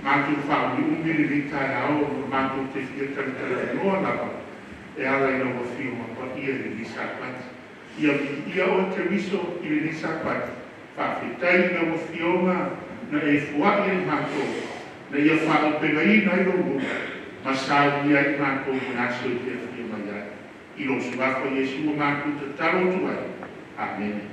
Matou faaumiumi lenei taeao ona matou te fia talatalanoa lava e ala i lau Afioga Paia i lenei Sapati. Ia viia oe Keriso i lenei Sapati. Faafetai i lau Afioga na e foaʻi ai matou, na ia faaaupegaina ai lou loto, ma saunia ai matou mo le aso e te afio mai ai. I lou suafa Iesu ua matou tatalo atu ai. Amene.